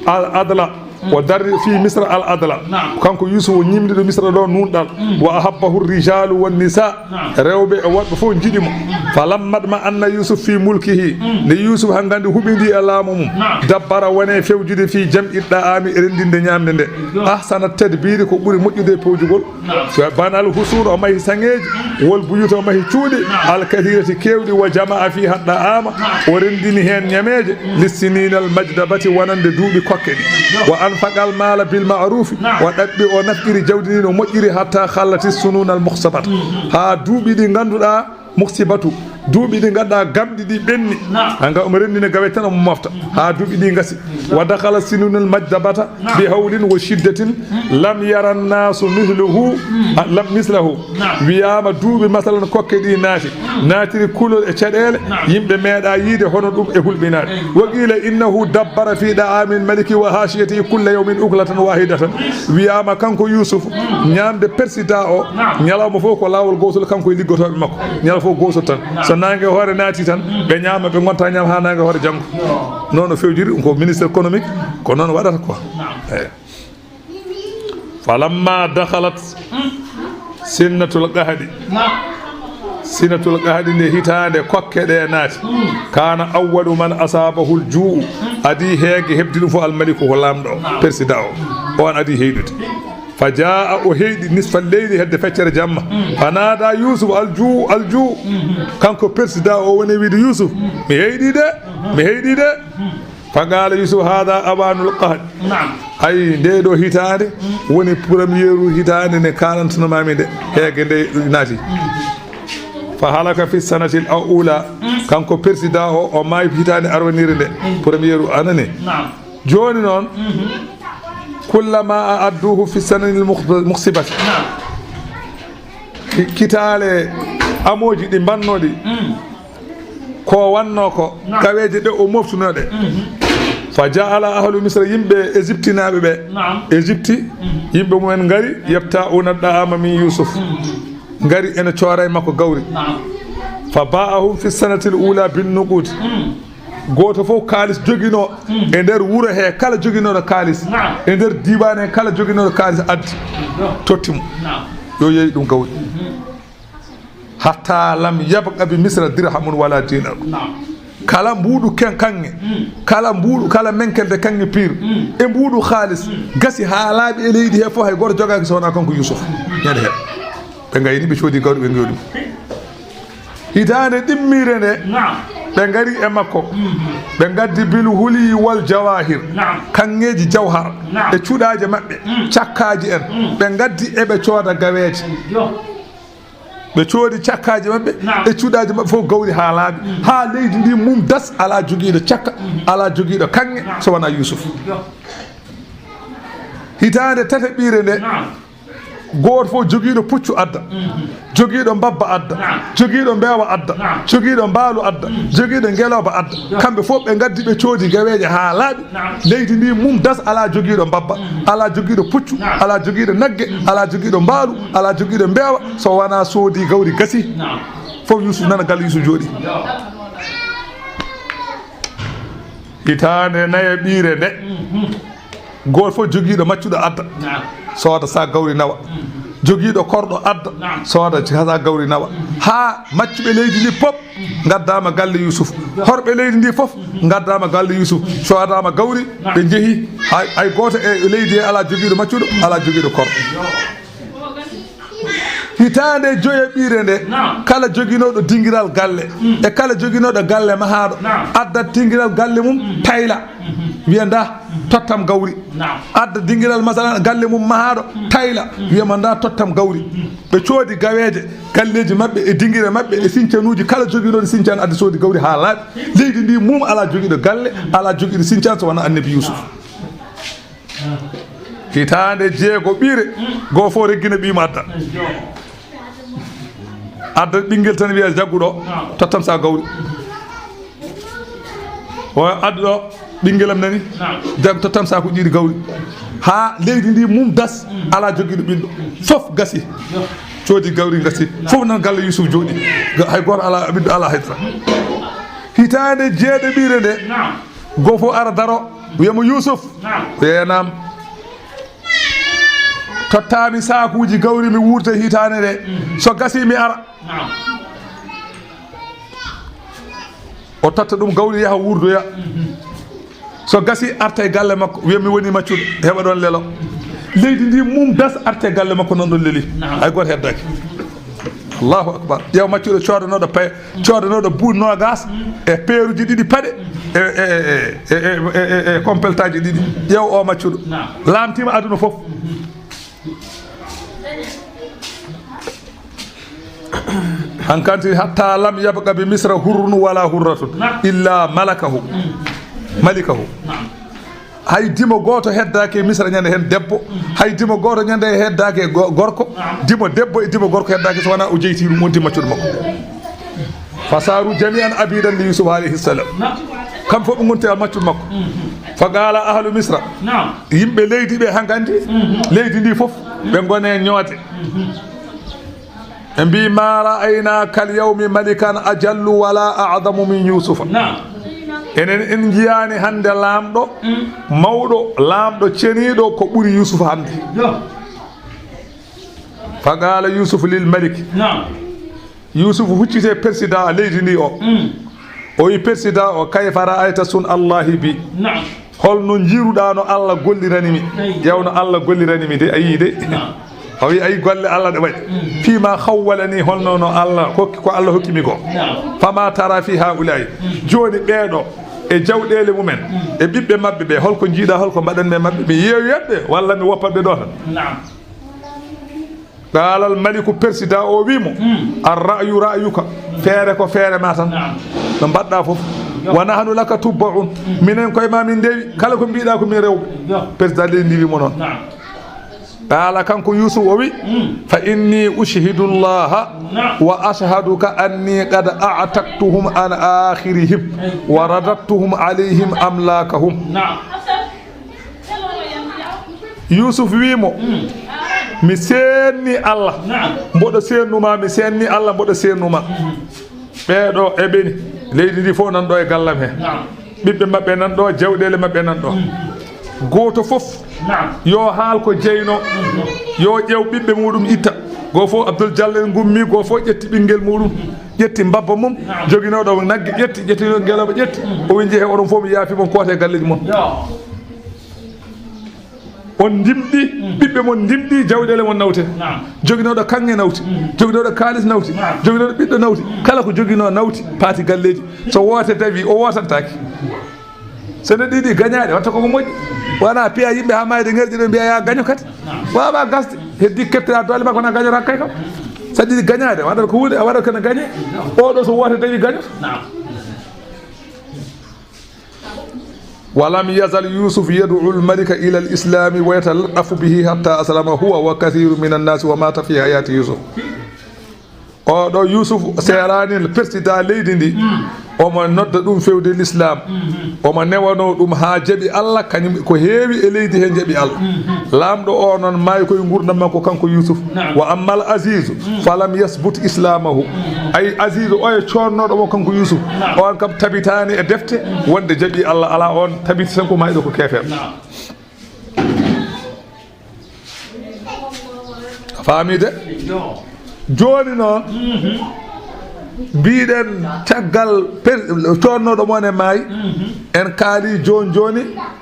al adla. O darri fi Misra al adla. Naam. Kanko Yusuf o ñimni ɗo Misra ɗo nunɗal. Mm. Wa ahabbahu rijalu wan nisa. Naam. Rewɓe e worɓe fof njiɗi mo. Mm. Falamma tma anna Yusuf fi mulkihi. Mm. Nde Yusuf hanngandi huɓindi e laamu mum. Naam. Dabbara wone fewjude fi jam'i da'ami e renndinde ñaamde nde. Yo. Ahsana tadbiri ko ɓuri moƴƴude e pewjugol. Naam. Wa banal husuuna, o mahi saŋeeji, wal buyuuta, o mahi cuuɗi, naam, al kathirati keewɗi, wa jama'a fiha da'ama, naam, o renndini heen ñameeje, mm, lissiniina al majdabati wonande duuɓi kokke ɗi. Yo. Wa anfaqa al maala bil ma'ruufi, naam, o ɗaɓɓi o nafqiri jawdi ndi no moƴƴiri hatta khallati sunuuna al muhsabata. Mm. Haa duuɓi ɗi ngannduɗaa muhsibatu, duuɓi ɗi ngannduɗaa gamɗi ɗi ɓenni. Naam. Hannga omo renndina gawe tan omo mofta. Haa duuɓi ɗi ngasi. Wa dakhala sinunal majdabata, naam, bi hawlin wa shiddatin, mm, lam yara nnaasu mithluhu, mm, a, lam mislahu. Naam. Wiyaama duuɓi masalan kokke ɗi naati. Mm. Naatiri kulol e caɗeele, naam, yimɓe meeɗa yiide hono ɗum e hulɓinaade. Eyi. Wa qiila innahu dabbara fi da'aamil maliki wa haashiyatihi kulla yawmin uklatan waahidatan. Wiyaama kanko Yuusuf, mm, ñaamde persidaa o, naam, ñalawma fof ko laawol gootol kanko e liggotooɓe makko. Ñalawma fof gootol tan. Naam. So naange hoore naati tan, mm, ɓe ñaama, ɓe ngonta ñaam haa naange hoore janngo. Yo. Noon o fewjiri, ko ministre économique, ko noon waɗata quoi. Naam. Eyi. Falamma dakhalat, mm, sinnatul qahdi. Naam. Sinnatul qahdi, nde hitaande kokke ɗe naati. Mm. Kana awwalu man asabahul ju'u. Mm. Adi heege heɓdi ɗum fof al maliku, ko laamɗo o, naam, persidaa o. Mm. O on adi heyɗude. Fa jaa'a, o heyɗi nisfal leyli, hedde feccere jamma. Mm. Fa naada Yuusuf, al ju'u, al ju'u. Mm-hmm. Kanko persidaa o woni wiide Yuusuf, mm, mi heyɗi de, mm-hmm, mi heyɗi de. Mm. Faqala Yusuf, hada awanul qahd. Naam. Ay, nde ɗo hitaande woni première hitaande nde kaalantunomaami nde, heege nde naati. Fa halaka fi sanati al ula. Kanko président o, o maayi hitaande arwanire nde. Première année. Naam. Jooni noon, kullama a adduhu fi sanani al mukhsibati. Naam. Ki-, kitaale amooji ɗi mbannooɗi. Ko wanno ko gaweeje ɗe o moftuno ɗe. Fa jaala ahlu Misra, yimɓe Égyptinaaɓe ɓe, Naam. Égypti, yimɓe mumen ngari, yabta'una da'ama min Yusuf. Ngari ene coora e makko gawri. Naam. Fa ba'ahum fi sanati al ula bin nuqud. Gooto fof kaalis joginoo e nder wuro he, kala joginooɗo kaalis. Naam. E nder diiwaan he, kala joginooɗo kaalis addi. Yo. Totti mo. Naam. Yo yeeyi ɗum gawri. Hatta lam yabqa bi Misra dirhamun wala dinar. Naam. Kala mbuuɗu ken-, kaŋŋe, kala mbuuɗu, kala menkelde kaŋŋe piir, e mbuuɗu kaalis, gasi haa laaɓi e leydi he fof, hay gooto jogaaki so wonaa kanko Yusuf. Ñande he. Ɓe ngayni, ɓe coodi gawri, ɓe ngewdi mo. Hitaande ɗimmiire nde, Naam. Ɓe ngari e makko. Ɓe ngaddi bil huli wal jawahir, Naam. Kaŋŋeeji jawhar, Naam. E cuɗaaje maɓɓe, cakkaaji en. Ɓe ngaddi eɓe cooda gaweeje. Yo. Ɓe coodi cakkaaji maɓɓe, Naam. E cuɗaaji maɓɓe fof gawri haa laaɓi. Haa leydi ndi mum das, alaa jogiiɗo cakka, alaa jogiiɗo kaŋŋe, Naam. So wonaa Yusuf. Yo. Hitaande tataɓiire nde, Naam. Gooto fof jogiiɗo puccu adda, jogiiɗo mbabba adda, Naam. Jogiiɗo mbeewa adda, Naam. Jogiiɗo mbaalu adda, jogiiɗo ngelooba adda. Kamɓe fof ɓe ngaddi, ɓe coodi gaweeje haa laaɓi. Naam. Leydi ndi mum das, alaa jogiiɗo mbabba, alaa jogiiɗo puccu, Naam. Alaa jogiiɗo nagge, alaa jogiiɗo mbaalu, alaa jogiiɗo mbeewa, so wonaa soodi gawri gasi. Naam. Fof Yusuf nana galle Yusuf jooɗi. Yo. Hitaande nayaɓiire nde, gooto fof jogiiɗo maccuɗo adda, Naam. Sooda sa gawri nawa. Jogiiɗo korɗo adda, Naam. Sooda sa gawri nawa. Haa maccuɓe leydi ndi fof ngaddaama galle Yusuf. Horɓe leydi ndi fof ngaddaama galle Yusuf. Soodaama gawri, Naam. Ɓe njehi. Hay, hay gooto e leydi he alaa jogiiɗo maccuɗo, alaa jogiiɗo korɗo. Hitaande joyaɓiire nde, Naam. Kala joginooɗo dingiral galle, e kala joginooɗo galle mahaaɗo, Naam. Addat dingiral galle mum, tayla. Wiya, nda, tottam gawri. Naam. Adda dingiral, masalan, galle mum mahaaɗo, tayla. Wiya ma, nda, tottam gawri. Ɓe coodi gaweeje, galleeji maɓɓe, e dingire maɓɓe, e sincanuuji, kala joginooɗo sincaan addi soodi gawri haa laaɓi. Leydi ndi mum alaa jogiiɗo galle, alaa jogiiɗo sincaan so wonaa Annabi Yusuf. Hitaande jeegoɓiire, goo fof reggina ɓiy mo adda. Adda ɓinngel tan wiya, jaggu ɗo, tottam sa gawri. O addu ɗo, ɓinngelam nani, jag, tottam sa ko jiiɗi gawri. Haa leydi ndi mum das, alaa jogiiɗo ɓiɗɗo. Fof gasi. Coodi gawri gasi. Fof nan galle Yusuf jooɗi. Ga-, hay gooto alaa, ɓiɗɗo alaa hay dara. Hitaande jeeɗiɓiire nde, Naam. Goo fof ara daro, wiya mo, Yusuf. Naam. Wiya, naam. Tottaami saakuuji gawri, mi wuurta hitaande nde. So gasi, mi ara. Naam. O totta ɗum gawri, yaha wuurdoya. So gasi, arta e galle makko, wiya, mi woni maccuɗo, heɓa ɗoon lelo. Leydi ndi mum das, arta e galle makko, noon ɗoon leli. Naam. Hay gooto heddaaki. Allahu akbar. Ƴeew maccuɗo coodanooɗo pay-, coodanooɗo buuɗi noogaas e peeruuji ɗiɗi paɗe e, e, e, e, e, e, e, e kompeltaaji ɗiɗi. Ƴeew o maccuɗo. Naam. Laamtiima aduna fof. Hankanti hatta lam yabqa bi Misra hurrun wala hurratun, naam, illa malakahu. Malikahu. Naam. Hay dimo gooto heddaaki e Misra ñande heen debbo. Hay dimo gooto ñande heddaaki e go-, gorko. Naam. Dimo debbo e dimo gorko heddaaki so wonaa o jeyti ɗum, wonti maccuɗo makko. Fasaru jami'an abidan li Yusuf alayhi salam. Naam. Kam fof ɓe ngonti e maccuɗo makko. Mhm. Fa qala ahlu Misra. Naam. Yimɓe leydi ɓe hankanti, mhm, leydi ndi fof, mhm, ɓe ngone ñoote. Mhm. Ɓe mbi, ma ra'ayna kal yawmi malikan ajallu wala a'zamu min Yusufa. Naam. Enen en njiyaani hannde laamɗo, mm, mawɗo, laamɗo ceniiɗo ko ɓuri Yusufa hannde. Yo. Fa qala Yusuf lil malik. Naam. Yusuf huccite président leydi ndi o. Mm. O wi président o, kayfa ra'ayta sun Allahi bi? Naam. Holno njiiruɗaa no Allah gollirani mi? Ayi. Ƴeew no Allah gollirani mi de, a yii de. Naam. O wi, ayi golle Allah ɗe waɗi. Mm. Fima khawwalani, holno no Allah hokki, ko Allah hokki mi ko. Naam. Fama tara fi haula'i. Mm. Jooni ɓeeɗo, e jawɗeele mumen, e ɓiɓɓe maɓɓe ɓe, holko njiiɗa, holko mbaɗanmi e maɓɓe? Mi yeewi ɓe, walla mi woppat ɓe ɗo tan? Naam. Qaalal maliku, persidaa o wi mo, "Ar ra'yu ra'yuka, feere ko feere ma tan. Naam. No mbaɗɗa fof. Yo. Wa nahnu laka tubbu'un, minen koye ma min ndewi, kala ko mbiɗa ko min rewɓe." Yo. Persidaa leydi ndi wi mo noon. Naam. Qaala, kanko Yuusuf o wi, "Fa inni ushhidu Allaha wa ashhaduka anni qad a'taqtuhum an akhirihim wa radattuhum alayhim amlakahum." Naam. Yuusuf wi mo, "Mi seenni Allah, mboɗo seennuma, mi seenni Allah, mboɗo seennuma. Ɓeeɗo e ɓeni, leydi ndi fof nan ɗo e gallam he. Ɓiɓɓe maɓɓe nan ɗo, jawɗeele maɓɓe nan ɗo. Gooto fof yo haal ko jeyno, yo ƴeew ɓiɓɓe muɗum itta. Goo fof Abdul Jallo en ngummi, goo fof ƴetti ɓinngel muɗum, ƴetti mbabba mum, joginooɗo nagge ƴetti, ƴetti ngelooba ƴetti, o wi, njehe oɗon fof, mi yaafi mon, koote galleeji mon." On ndimɗi, ɓiɓɓe mon ndimɗi, jawɗeele mon nawte. Naam. Joginooɗo kaŋŋe nawti, joginooɗo kaalis nawti, joginooɗo ɓiɗɗo nawti. Kala ko joginoo nawti, paati galleeji. So woote dawi, o wootantaake. So neɗɗo yiɗi gañaade, watta koko moƴƴi. Wona piya yimɓe haa maayde ŋerƴi ɗo mbiya ya gaño kadi. Waawa gasde, heddi keptira doole makko na gañotaako kay kam. So aɗa yiɗi gañaade, waɗat ko huunde, a waɗat ko na gañe. Oɗo so woote dawi gañoto. Naam. Walam yazal Yusuf yad'u al-malika ila al-islami wa yatalattafu bihi hatta aslama huwa wa kathiru min an-nas wa mata fi hayati Yusuf. Oɗo Yusuf seerani persidaa leydi ndi. Omo nodda ɗum fewde l'islam. Omo newano ɗum haa jaɓi Allah, kañum ko heewi e leydi he jaɓi Allah. Laamɗo o noon maayi koye nguurndam makko kanko Yusuf. Naam. Wa ammal azizu falam yasbut islamahu. Ay, Azizu o e coodnooɗo mo kanko Yusuf, naam, on kam tabitaani e defte wonde jaɓi Allah, alaa, on tabiti tan ko maayɗo ko keefeer. Naam. A faami de? Yo. Jooni noon, mhm, mbiɗen caggal per-, coodnooɗo mon e maayi, mhm, en kaali jooni jooni,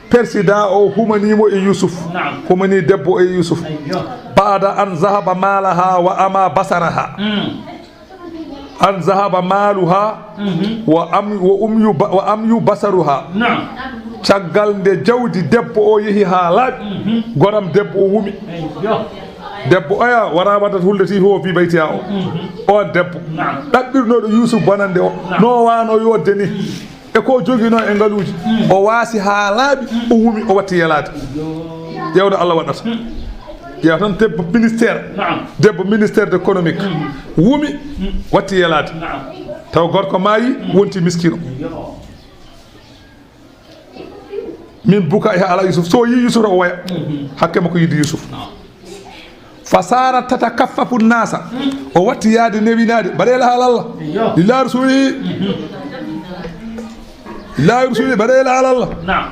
persidaa o humanii mo e Yusuf. Naam. Humanii debbo o e Yusuf. Ayyo. Baada an zahaba maalaha wa ama basaraha. Mm. An zahaba maaluha, mhm, wa am-, wa umyu ba-, wa amyu basaruha. Naam. Caggal nde jawdi debbo o yehi haa laaɓi, mhm, goram debbo o wumi. Eyyo. Debbo oya wara waddat hulde ti ho fi baytiya o. Mhm. On debbo. Naam. Ɗaɓɓirnooɗo Yusuf bonande o. Naam. No waano yodde ni. Mm. E ko joginoo e ngaluuji. Mm. O waasi haa laaɓi, mm, o wumi, o watti yelaade. Yo. Ƴeewɗo Allah waɗata. Mm. Ƴeewa tan debbo ministère. Naam. Debbo ministère de économique. Mm. Wumi, mm, watti yelaade. Naam. Taw gorko maayi, mm, wonti miskino. Yo. Min buka e ala Yusuf. So yi Yusuf o waya. Mm-hmm. Hakke makko yiɗi Yusuf. Naam. Fasara tatakaffafu nasa. Mm. O watti yaade newinaade. Mbaɗee la halal Allah. Yo. Lillahi rasuli. Mm-hmm. Lillahi rasuli, mbaɗee la halal Allah. Naam.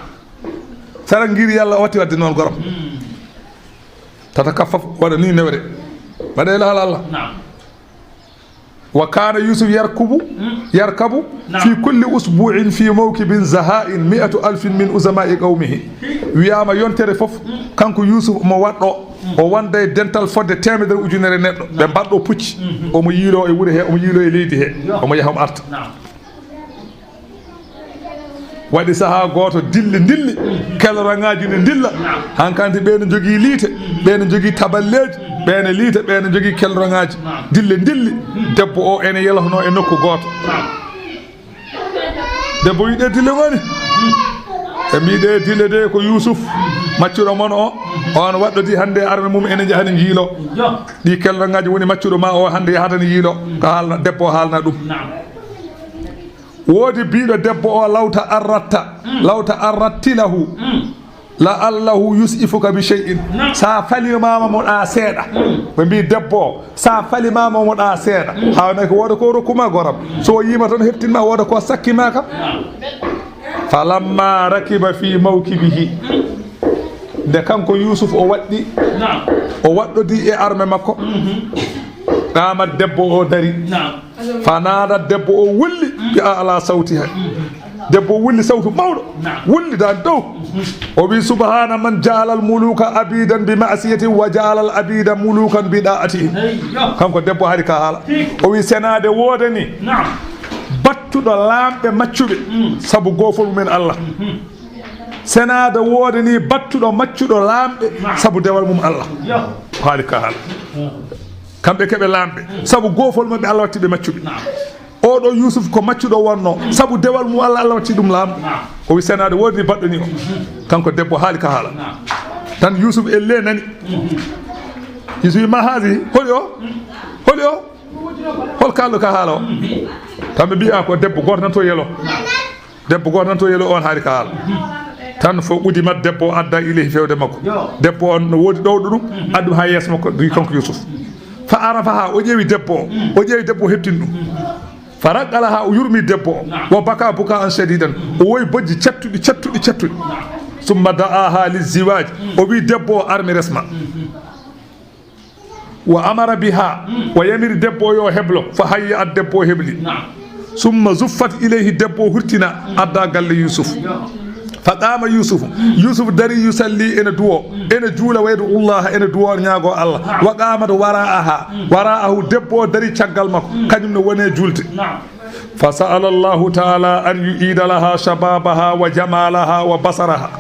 Sara ngiri Yalla o watti wadde noon gorom. Mm. Tatakaffafu, waɗa ni newre. Mbaɗee la halal Allah. Naam. Wa kana Yusuf yarkubu, mm, yarkabu, naam, fi kulli usbu'in fi mawkibin zahain mi'atu alfin min uzama'i qawmihi. Wiyama yontere fof, mm, kanko Yusuf omo waɗɗo, mm, o wonda e dental fodde teemedere ujunere neɗɗo. Ɓe mbaɗɗo pucci. Mhm. Omo yiilo e wure he, omo yiilo e leydi he. Yo. Omo yaha omo arta. Naam. Waɗi sahaa gooto, dilli ndilli, kelorangaaji ne ndilla. Naam. Hankanti ɓe ne njogii liite, ɓe ne njogii taballeeji, ɓe ne liite, ɓe ne njogii kelorangaaji. Naam. Dille ndilli, debbo o ene yelotonoo e nokku gooto. Naam. Debbo wi, "Ɗe dille ngoni?" Ɓe mbi, "Ɗe dille de ko Yusuf, maccuɗo mon o, on waɗɗodii hannde e arme mum, ene njaha ne njiilo. Yo. Ɗi kelorangaaji woni maccuɗo ma o hannde yahata ne yiilo." Ko haalna, debbo o haalna ɗum. Naam. Woodi biiɗo debbo o, "Law ta'arratta, mm, law ta'arratti lahu, mm, la'allahu yus'ifuka bi shay'in." Naam. Sa falimaama mo ɗa seeɗa. Mm. Ɓe mbi debbo o, sa falimaama mo ɗa seeɗa. Mm. Hawnay ko wooda ko rokkuma goram. So o yiima tan heptinma, wooda ko sakkima kam. Naam. Falamma rakiba fi mawkibihi. Mm. Nde kanko Yusuf o waɗɗi, naam, o waɗɗodii e arme makko, mhm, qaamat, debbo o dari. Naam. Fanaadat, debbo o wulli, bi a'la sawtiha. Mhm. Debbo o wulli sawtu mawɗo, naam, wulli dan dow. Mhm. O wi, "Subhana man ja'ala al-muluka abidan bi ma'siyatin wa ja'ala al-abida mulukan bi da'atihi." Eyyo. Kanko debbo hari ka haala. Tigi. O wi, "Senaade woodani." Naam. Battuɗo laamɓe maccuɓe sabu goofol mumen Allah. Senaade woodani battuɗo maccuɗo laamɓe sabu dewal mum Allah. Haali ka haala. Kamɓe keɓe laamɓe sabu goofol maɓɓe Allah watti ɓe maccuɓe. Oɗo Yusuf ko maccuɗo wonno sabu dewal mum Allah, Allah watti ɗum laamɗo. O wi senaade woodani baɗɗo ni o. Kanko debbo haali ka haala. Tan Yusuf elle nani. Yusuf wi ma haasi, holi o? Holi o? Hol kaalɗo ka haala o? Tan ɓe mbiya ko debbo gooto nan to yelo. Debbo gooto nan to yelo on haali ka haala. Tan fo udima debbo o adda ilayhi fewde makko. Debbo on no woodi ɗowɗo ɗum, addu ɗum ha yeeso makko, wi kanko Yusuf. Fa arafaha, o ƴeewi debbo o. O ƴeewi debbo o heɓtini ɗum. Fa raqalaha, o yurmi debbo o. Wa baka bukaan shadidan. O woyi bojji cattuɗi, cattuɗi, cattuɗi. Summa da'aha liziwaaj. O wi debbo o, ar mi resma. Wa amara biha, o yamiri debbo o yo heblo, fa hayya at, debbo o hebli. Summa zuffat ilayhi, debbo o hurtina, adda galle Yusuf. Fa qama Yusuf, Yusuf dari yusalli ene duwo, ene juula, wa yad'u Allah, ene duwo ñaago Allah. Wa qamat wara'aha, wara'ahu, debbo o dari caggal makko, kañum ne wone julde. Fa sa'ala Allahu ta'ala an yu'ida laha shababaha wa jamalaha wa basaraha.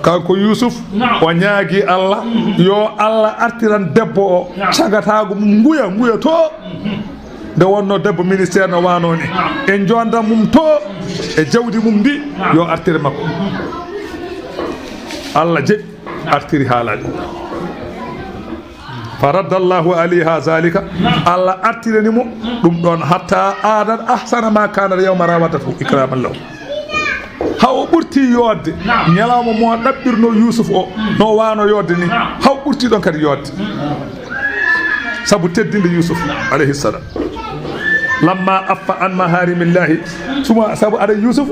Kanko Yusuf, o ñaagi Allah, yo Allah artiran debbo o, cagatago mum nguya, nguya to. Nde wonno debbo ministère no wano ni. E jonda mum to, e jawdi mum ndi, yo artire makko. Allah jeɓi, artiri haalaji. Fa radda Allahu alayha zalika. Allah artirani mo ɗum ɗon, hatta adat ahsana ma kanat yawma rawadathu ikraman lahu. Ha o ɓurti yodde ñalawma mo ɗaɓɓirno Yusuf o, no wano yodde ni. Ha o ɓurti ɗon kadi yodde. Sabu teddinde Yusuf alayhi salam. Lamma affa an maharimillahi, suma sabu aɗa Yusuf,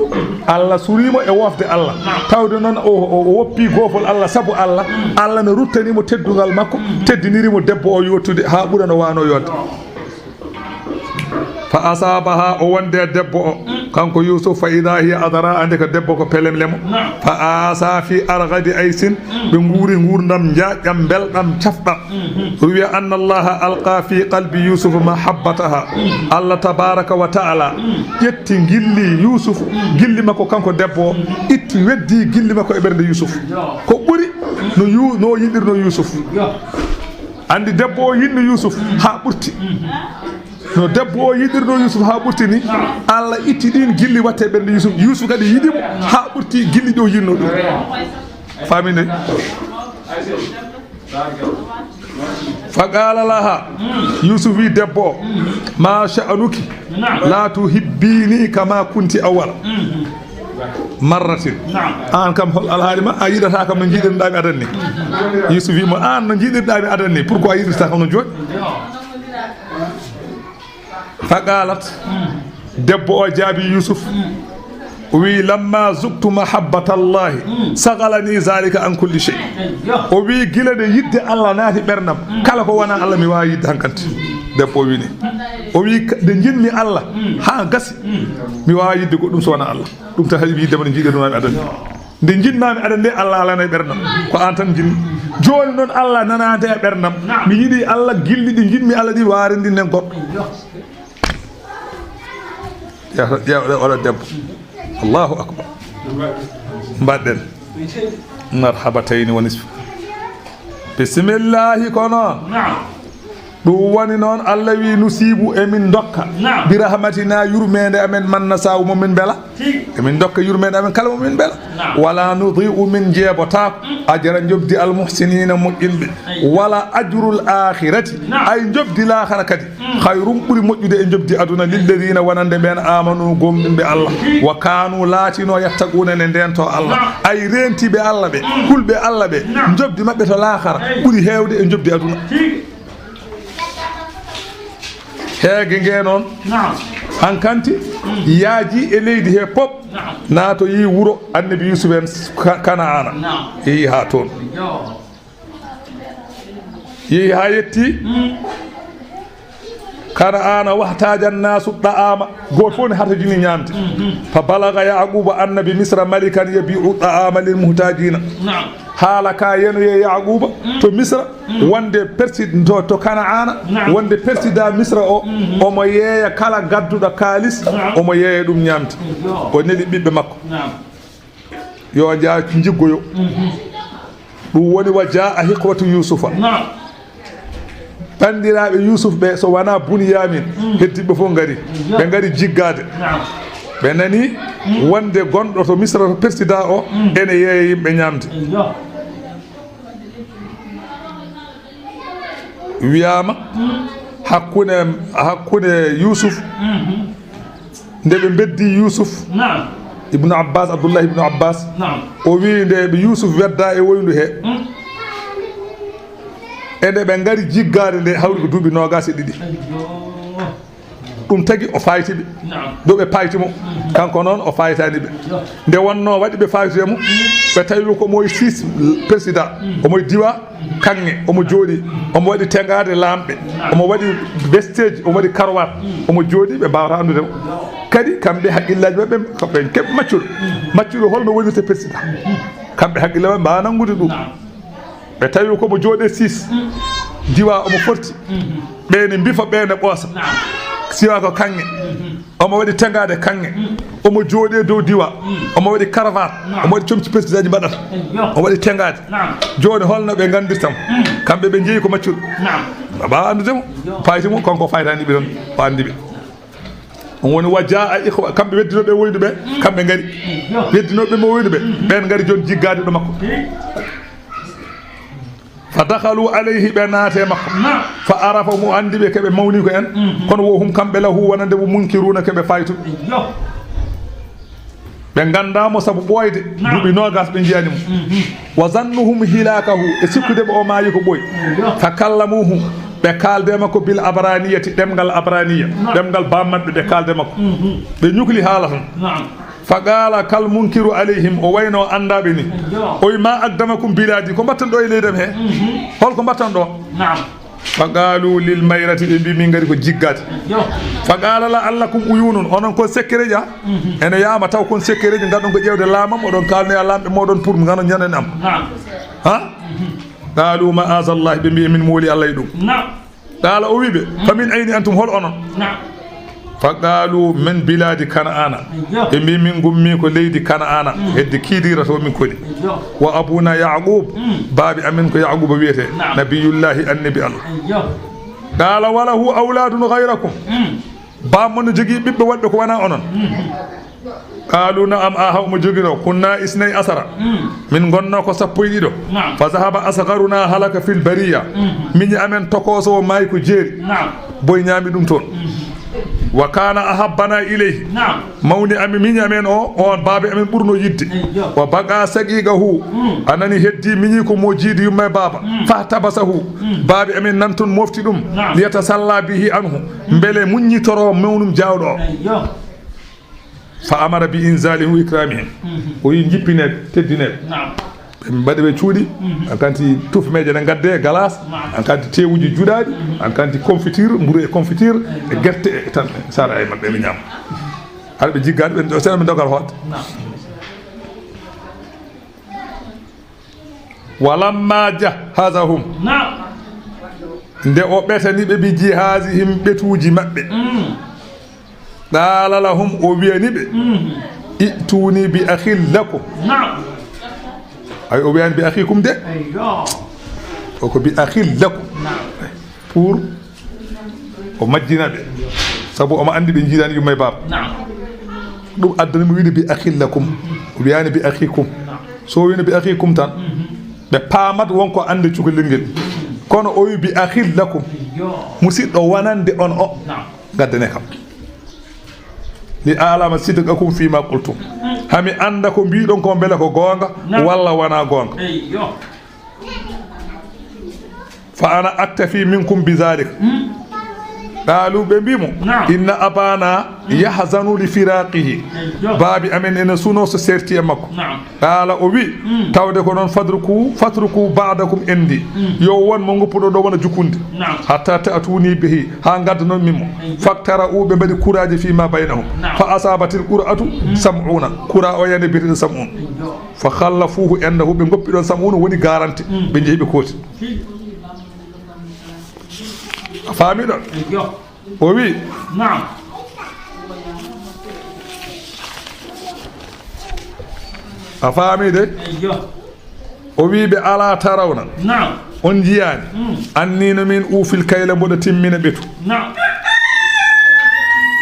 Allah surimo e wofde Allah. Tawde noon o, o, o woppi goofol Allah sabu Allah. Allah ne ruttani mo teddungal makko, teddiniri mo debbo o yottude ha ɓura no wano yodde. Fa asabaha, o wonde debbo o, kanko Yusuf, fa ida hiya adra, ande ko debbo ko pelemlemo. Fa asa fi argadi aysin, ɓe nguuri nguurndam njaƴƴam, mbelɗam, cafɗam. Ruwiya anna Allaha alqa fi qalbi Yusufa mahabbataha. Allah tabaraka wa ta'ala ƴetti gilli Yusuf, gilli makko kanko debbo o, itti, weddi gilli makko e ɓernde Yusuf. Ko ɓuri no Yu-, no yiɗirno Yusuf. Andi debbo o yiɗno Yusuf ha ɓurti. No debbo o yiɗirno Yusuf ha ɓurti ni, Allah itti ɗin gilli watte ɓernde Yusuf. Yusuf kadi yiɗimo ha ɓurti gilli ɗi o yiɗno ɗum. Famine. Fa qala laha, Yusuf wi debbo o, ma sha'nuki la tuhibbini kama kunti awwala marratin. An kam hol alhaali ma, a yiɗata kam no jiɗirɗa mi adan ni? Yusuf wi mo, an no jiɗirɗa mi adan ni, pourquoi a yiɗirta kam no joni? Fa qalat, debbo o jaabi Yusuf, o wi, lamma zuktu mahabbatallahi sagalani zalika an kulli shay. O wi, gila nde yidde Allah naati ɓernam, kala ko wona Allah mi wawa yidde hankanti. Debbo o wi ni, o wi, nde jinmi Allah ha gasi, mi wawa yidde goɗɗum so wona Allah. Ɗum tan haɗi mi yidde mo, nde jiɗirɗa mi adan. Nde jiɗmami adan nde, Allah alana e ɓernam. Ko an tan jinmi. Joni noon Allah nanade e ɓernam. Mi yiɗi Allah, gilli ɗi jinmi Allah ɗi warindinen goɗɗo. Ƴeew, ƴeew, oɗo debbo. Allahu akbar. Mbaɗɗen. Marhabatayni wa nisfu. Bismillahi kono. Naam. Ɗum woni noon Allah wi nusibu emin dokka. Naam. Bi rahmatina yurmende amen man nasawu mo min bela. Tigi. Emin dokka yurmende amen kala mo min bela. Naam. Wala nudi'u min jeebotaako. Mm. Ajra njobdi al muhsinina moƴƴinɓe. Ay. Wala ajrul akhirati. Naam. Ay njobdi laakhara kadi. Mm. Khayrum ɓuri moƴƴude e njobdi aduna lilladina wonande ɓen amanu gomɗinɓe Allah. Tigi. Wa kanu laatino yattaquuna ne ndento Allah. Naam. Ay rentiɓe Allah ɓe, mm, kulɓe Allah ɓe, naam, njobdi maɓɓe to laakhara, ay, ɓuri heewde e njobdi aduna. Tigi. Heege nge noon, naam, hankanti, mm, yaaji e leydi he pop, naam, naatoyi wuro annabi Yusuf en Ka-, Kanaana. Naam. Yehi haa toon. Yo. Yehi haa yetti. Mm. Kanaana wahtaja nasu da'ama. Gooto fof ne hatojini ñaamde. Mm-hmm. Fa balaga Yaquba anna bi Misra malikan yabi'u da'ama lil muhtajina. Naam. Haala ka yanoye Yaquuba to Misra, wonde persi-, to, to Kanaana, wonde persidaa Misra o, omo yeeya kala gadduɗo kaalis, omo yeeya ɗum ñaamde. O neli ɓiɓɓe makko. Yo jaa jiggoyo. Ɗum woni wa jaa a hiqwatu Yuusufa. Banndiraaɓe Yuusuf ɓe, so wanaa Buniyaamin, heddiiɓe fof ngari. Ɓe ngari jiggaade. Ɓe nani wonde gonɗo to Misra, to persidaa o, ene yeeya yimɓe ñaamde. Wiyaama hakkunde, hakkunde Yuusuf, nde ɓe mbeddi Yuusuf, Ibnu Abbas, Abdullahi Ibnu Abbas, o wiyi nde ɓe Yuusuf wedda e woyndu he, e nde ɓe ngari jiggaade nde, hawri ko duuɓi noogaas e ɗiɗi. Ɗum tagi o fayti ɓe. Ɗo ɓe payti mo, kanko noon o faytani ɓe. Nde wonnoo waɗi ɓe fayti mo, ɓe tawi ko omo e six persidaa, omo e diwa kaŋŋe, omo jooɗi, omo waɗi teŋgaade laamɓe, omo waɗi vesteeji, omo waɗi karwaat, omo jooɗi, ɓe mbaawata anndude mo. Kadi kamɓe haqqillaaji maɓɓe, ko ɓen keɓ maccuɗo. Maccuɗo holno wonirta persidaa? Kamɓe haqqille maɓɓe mbaawa nanngude ɗum. Ɓe tawi ko omo jooɗe six, diwa omo forti. Ɓe ne mbifa, ɓe ne ɓoosa. Siwa ko kaŋŋe. Omo waɗi teŋgaade kaŋŋe. Omo jooɗi e dow diwa. Omo waɗi karwaat. Omo waɗi comci persidaa ji mbaɗata. Omo waɗi teŋgaade. Jooni holno ɓe nganndirta mo? Kamɓe ɓe njeyi ko maccuɗo. Ɓe mbaawa anndude mo. Payti mo, kanko faytani ɓe ɗon, o anndi ɓe. On woni wa jaa a ikhwa, kamɓe weddinooɓe woydu ɓe, kamɓe ngari. Weddinooɓe mo woydu ɓe, ɓen ngari jooni jiggaade ɗo makko. Fa dakhalu alayhi, ɓe naati e makko. Fa arafa, mo anndi ɓe, keɓe mawni ko en. Kono wo hum, kamɓe, lahu, wonande mo, munkiruna, keɓe faytuɓe. Ɓe nganndaa mo sabu ɓooyde. Duuɓi noogaas ɓe njiyaani mo. Wa zannuhum hilakahu, e sikkude ɓe o maayi ko ɓooyi. Fa kallamuhu, ɓe kaalde makko bil abraniyati, ɗemngal abraniya, ɗemngal baam maɓɓe, ɓe kaalde makko. Ɓe ñukli haala tan. Fa qaala kal munkiru alayhim, o wayno anndaaɓe ni. O wi, ma aqdamakum biladi, ko mbatton ɗo e leydi am he? Hol ko mbatton ɗo? Fa qaalu lil mayrati, ɓe mbi, min ngari ko jiggaade. Fa qaala la'allakum uyunun, onon kon sekkereeji, a? Ene yaama taw kon sekkereeji, ngarɗon ko ƴeewde laamam, oɗon kaalnoya laamɓe mooɗon pour ngano ñanen am. Ha? Qaalu ma'azallahi, ɓe mbi, emin mooli Allah e ɗum. Qaala, o wi ɓe, fa min ayni antum, hol onon? Fa qaalu min biladi Kana'ana. Ɓe mbi, min ngummi ko leydi Kana'ana, hedde kiidiira to min koni. Wa abuna Yaqub, baabi amin ko Yaquba wiyete, nabiyullahi, annabi Allah. Qaala, wa lahu awladun ghayrakum. Baam mon no jogii ɓiɓɓe woɗɓe ko wanaa onon? Qaalu, na'am, aha, omo joginoo. Kunna isnay asara. Min ngonnoo ko sappo e ɗiɗo. Fa zahaba asgharuna halaka fil bariya. Miñi amen tokooso o maayi ko jeeri. Boy ñaami ɗum toon. Wa kana ahabbana ilayhi. Mawni amen, miñi amen o, on baaba amen ɓurno yidde. Wa baqa saqiqahu. A nani, heddi miñi ko mo jiidi yumma e baaba. Fahtabasahu. Baaba amen nan toon mofti ɗum. Liyatasalla bihi anhu. Mbele muññitoro mawnum jaawɗo o. Fa amara bi inzalihim wa ikramihim. O yi jippine, teddine. Ɓe mbaɗi ɓe cuuɗi, an kanti tufmeeje ne ngadde, galas, an kanti tewuji juɗaaɗi, an kanti confiture, mburu e confiture, e gerte e tan, sara e maɓɓe ɓe ñaama. Hara ɓe jiggaani, ɓe ɗo sena ɓe dogal hoot. Walamma jahhazahum. Nde o ɓetani ɓe bi jihazihim, ɓetuuji maɓɓe. Qala lahum, o wiyani ɓe, i'tuni bi akhin lakum. Naam. Ay, o wiyani bi akhikum de. Eyyo. O ko bi akhin lakum. Naam. Pour o majjina ɓe. Sabu omo andi ɓe jiidani yumma e baaba. Naam. Ɗum addani mo wiide bi akhin lakum. O wiyani bi akhikum. Naam. So o wino bi akhikum tan, ɓe paamat wonko ande cukalel ngel. Kono o wi bi akhin lakum. Eyyo. Musidɗo wonande on o. Naam. Gaddane kam. Li a'lama sidqakum fima qultum. Hami anda ko mbiɗon ko mbele ko goonga walla wona goonga. Fa ana aktafi minkum bi zalik. Qaalu, ɓe mbi mo, inna abana yahzanu li firaqihi. Baabi amen ene suno so serti e makko. Qaala, o wi, tawde ko noon, fadruku, fatruku ba'dakum indi. Yo won mo ngoppuɗo ɗo wona jukunde. Hatta ta'tuni bihi, haa ngaddanon min mo. Faktara'u, ɓe mbaɗi kuraaji fi ma baynahum. Fa asabatil qur'atu sam'una. Kura o yani biyeteɗo sam'un. Fa khallafuhu indahu, ɓe ngoppi ɗon sam'un woni garanti. Ɓe njehi ɓe kooti. A faami ɗon? O wi. A faami de? O wi ɓe, ala tarawna. On njiyaani? Anni no min uufil kayla, mboɗo timmina ɓetu.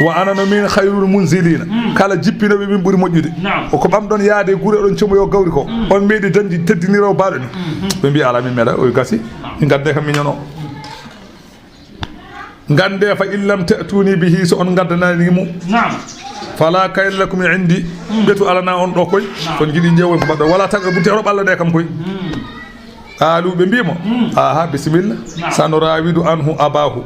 Wa ana no min khayrul munzilina. Kala jippinoɓe min ɓuri moƴƴude. O ko ɓamɗon yaade e gure, oɗon comoyo gawri ko. On meeɗi dañde teddiniroowo baaɗo ni. Ɓe mbi, ala, min meeɗa, o gasi. Min ngadde kam miñano. Ngannde, fa in lam ta'tuni bihi, so on ngaddanani mo. Fala kayla lakum indi. Ɓetu alana on ɗo koy. So on jiɗi ƴeewoy ko mbaɗɗon. Wala taqrabu, te oɗo ɓalla ɗe kam koy. Qaalu, ɓe mbi mo, aha, bisimilla. Sanurawidu anhu abahu.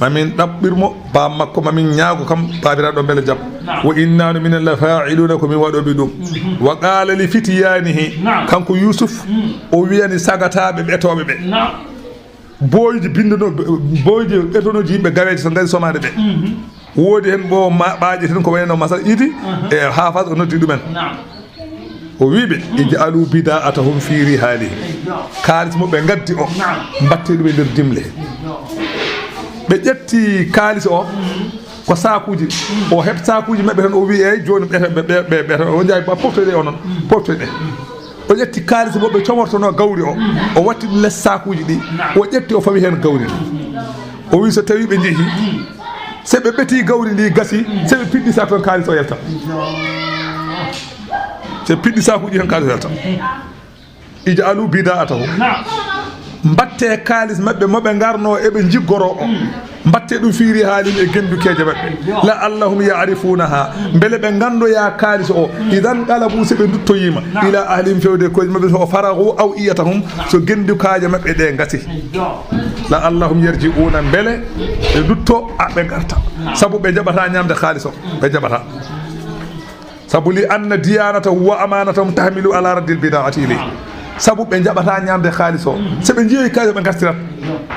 Mamin ɗaɓɓir mo baam makko, mamin ñaago kam baabiraaɗo mbele jaɓa. Wa inna no minen la fa'iluna, ko min waɗooɓe ɗum. Wa qala li fityanihi, kanko Yusuf, o wiyani sagataaɓe ɓetooɓe ɓe. Booyji binndano, booyji ɓetonooji yimɓe gaweeje so ngari somaade ɓe. Woodi heen ɓo ma-, ɓaaƴe tan ko wayno masal idi, e haafas o noddi ɗumen. O wi ɓe, ij'alu bida'atahum fi rihalihim. Kaalis mo ɓe ngaddi o, mbatte ɗum e nder dimle. Ɓe ƴetti kaalis o, ko saakuuji. O heɓ saakuuji maɓɓe tan, o wi, eyyi, jooni ɓe, ɓe, ɓe, ɓe, o jaay ba poftoyɗe onon, poftoyɗe. O ƴetti kaalis mo ɓe comortono gawri o, o watti ɗum les saakuuji ɗi, o ƴetti o fawi heen gawri ndi. O wi so tawi ɓe njehi, se ɓe ɓeti gawri ndi gasi, se ɓe piɗɗi saak tan kaalis o yalta. Se piɗɗi saakuuji tan kaalis o yalta. Ij'alu bida'atahum. Mbatte kaalis maɓɓe mo ɓe ngarno eɓe jiggoro o. Mbatte ɗum fi rihalihim e gendukeeje maɓɓe. La'allahum ya'rifunaha. Mbele ɓe ngandoya kaalis o. Idan qalabu, se ɓe nduttoyima. Ila ahlihim, fewde koyɗe maɓɓe, so faragu aw'iyatahum, so gendukaaje maɓɓe ɗe ngasi. La'allahum yarji'una, mbele ɓe ndutto, a ɓe ngarta. Sabu ɓe jaɓata ñamde kaalis o. Ɓe jaɓata. Sabu li anna diyanatahu wa amanatahum tahmilu ala raddil bida'ati ilayhi. Sabu ɓe jaɓata ñamde kaalis o. Se ɓe njeeyi kaalis o, ɓe ngastirat.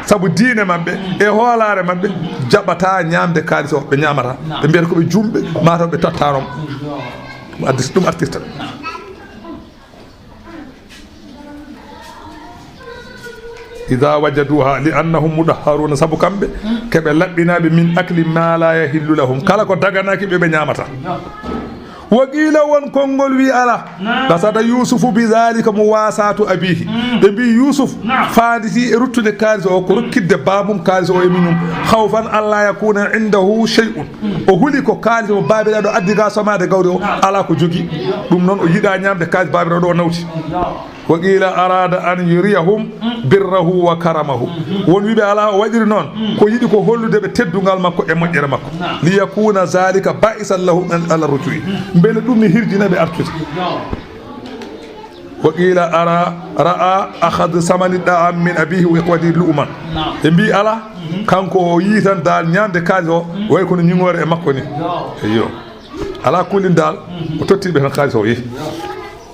Sabu diine maɓɓe e hoolaare maɓɓe jaɓata ñamde kaalis o, ɓe ñamata. Ɓe mbiyata ko ɓe jumɓe, mataw ɓe tottarom. Ɗum addi, ɗum artirta ɓe. Idha wajaduha li annahum mudahharuna, sabu kamɓe keɓe laɓɓinaaɓe min akli ma la yahillu lahum, kala ko daganaaki ɓe, ɓe ñaamata. Wa qila, won konngol wi ala, qasada Yusufu bi dhalika muwasatu abihi. Ɓe mbi Yusuf faanditi e ruttude kaalis o, ko rokkitde baabum kaalis o e miñum, khawfan alla yakuna indahu shay'un. O huli ko kaalis mo baabiraaɗo addi ga somaade gawri o, ala ko jogi. Ɗum noon o yiɗa ñaamde kaalis baabiraaɗo o nawti. Wa qila arada an yuriyahum birrahu wa karamahu. Won wiɓe ala o waɗiri noon ko yiɗi ko hollude ɓe teddungal makko e moƴƴere makko. Li yakuna zalika ba'isan lahum ala rujui. Mbele ɗum ne hirjina ɓe artude. Wa qila ara, ra'a akhadh samani da'am min abihi wa ikhwatihi lu'man. Ɓe mbi ala, kanko o yii tan dal ñaamde kaalis o, way kono ñiŋoore e makko ni. Eyyo. Ala kulli dal, o totti ɓe tan kaalis o yehi.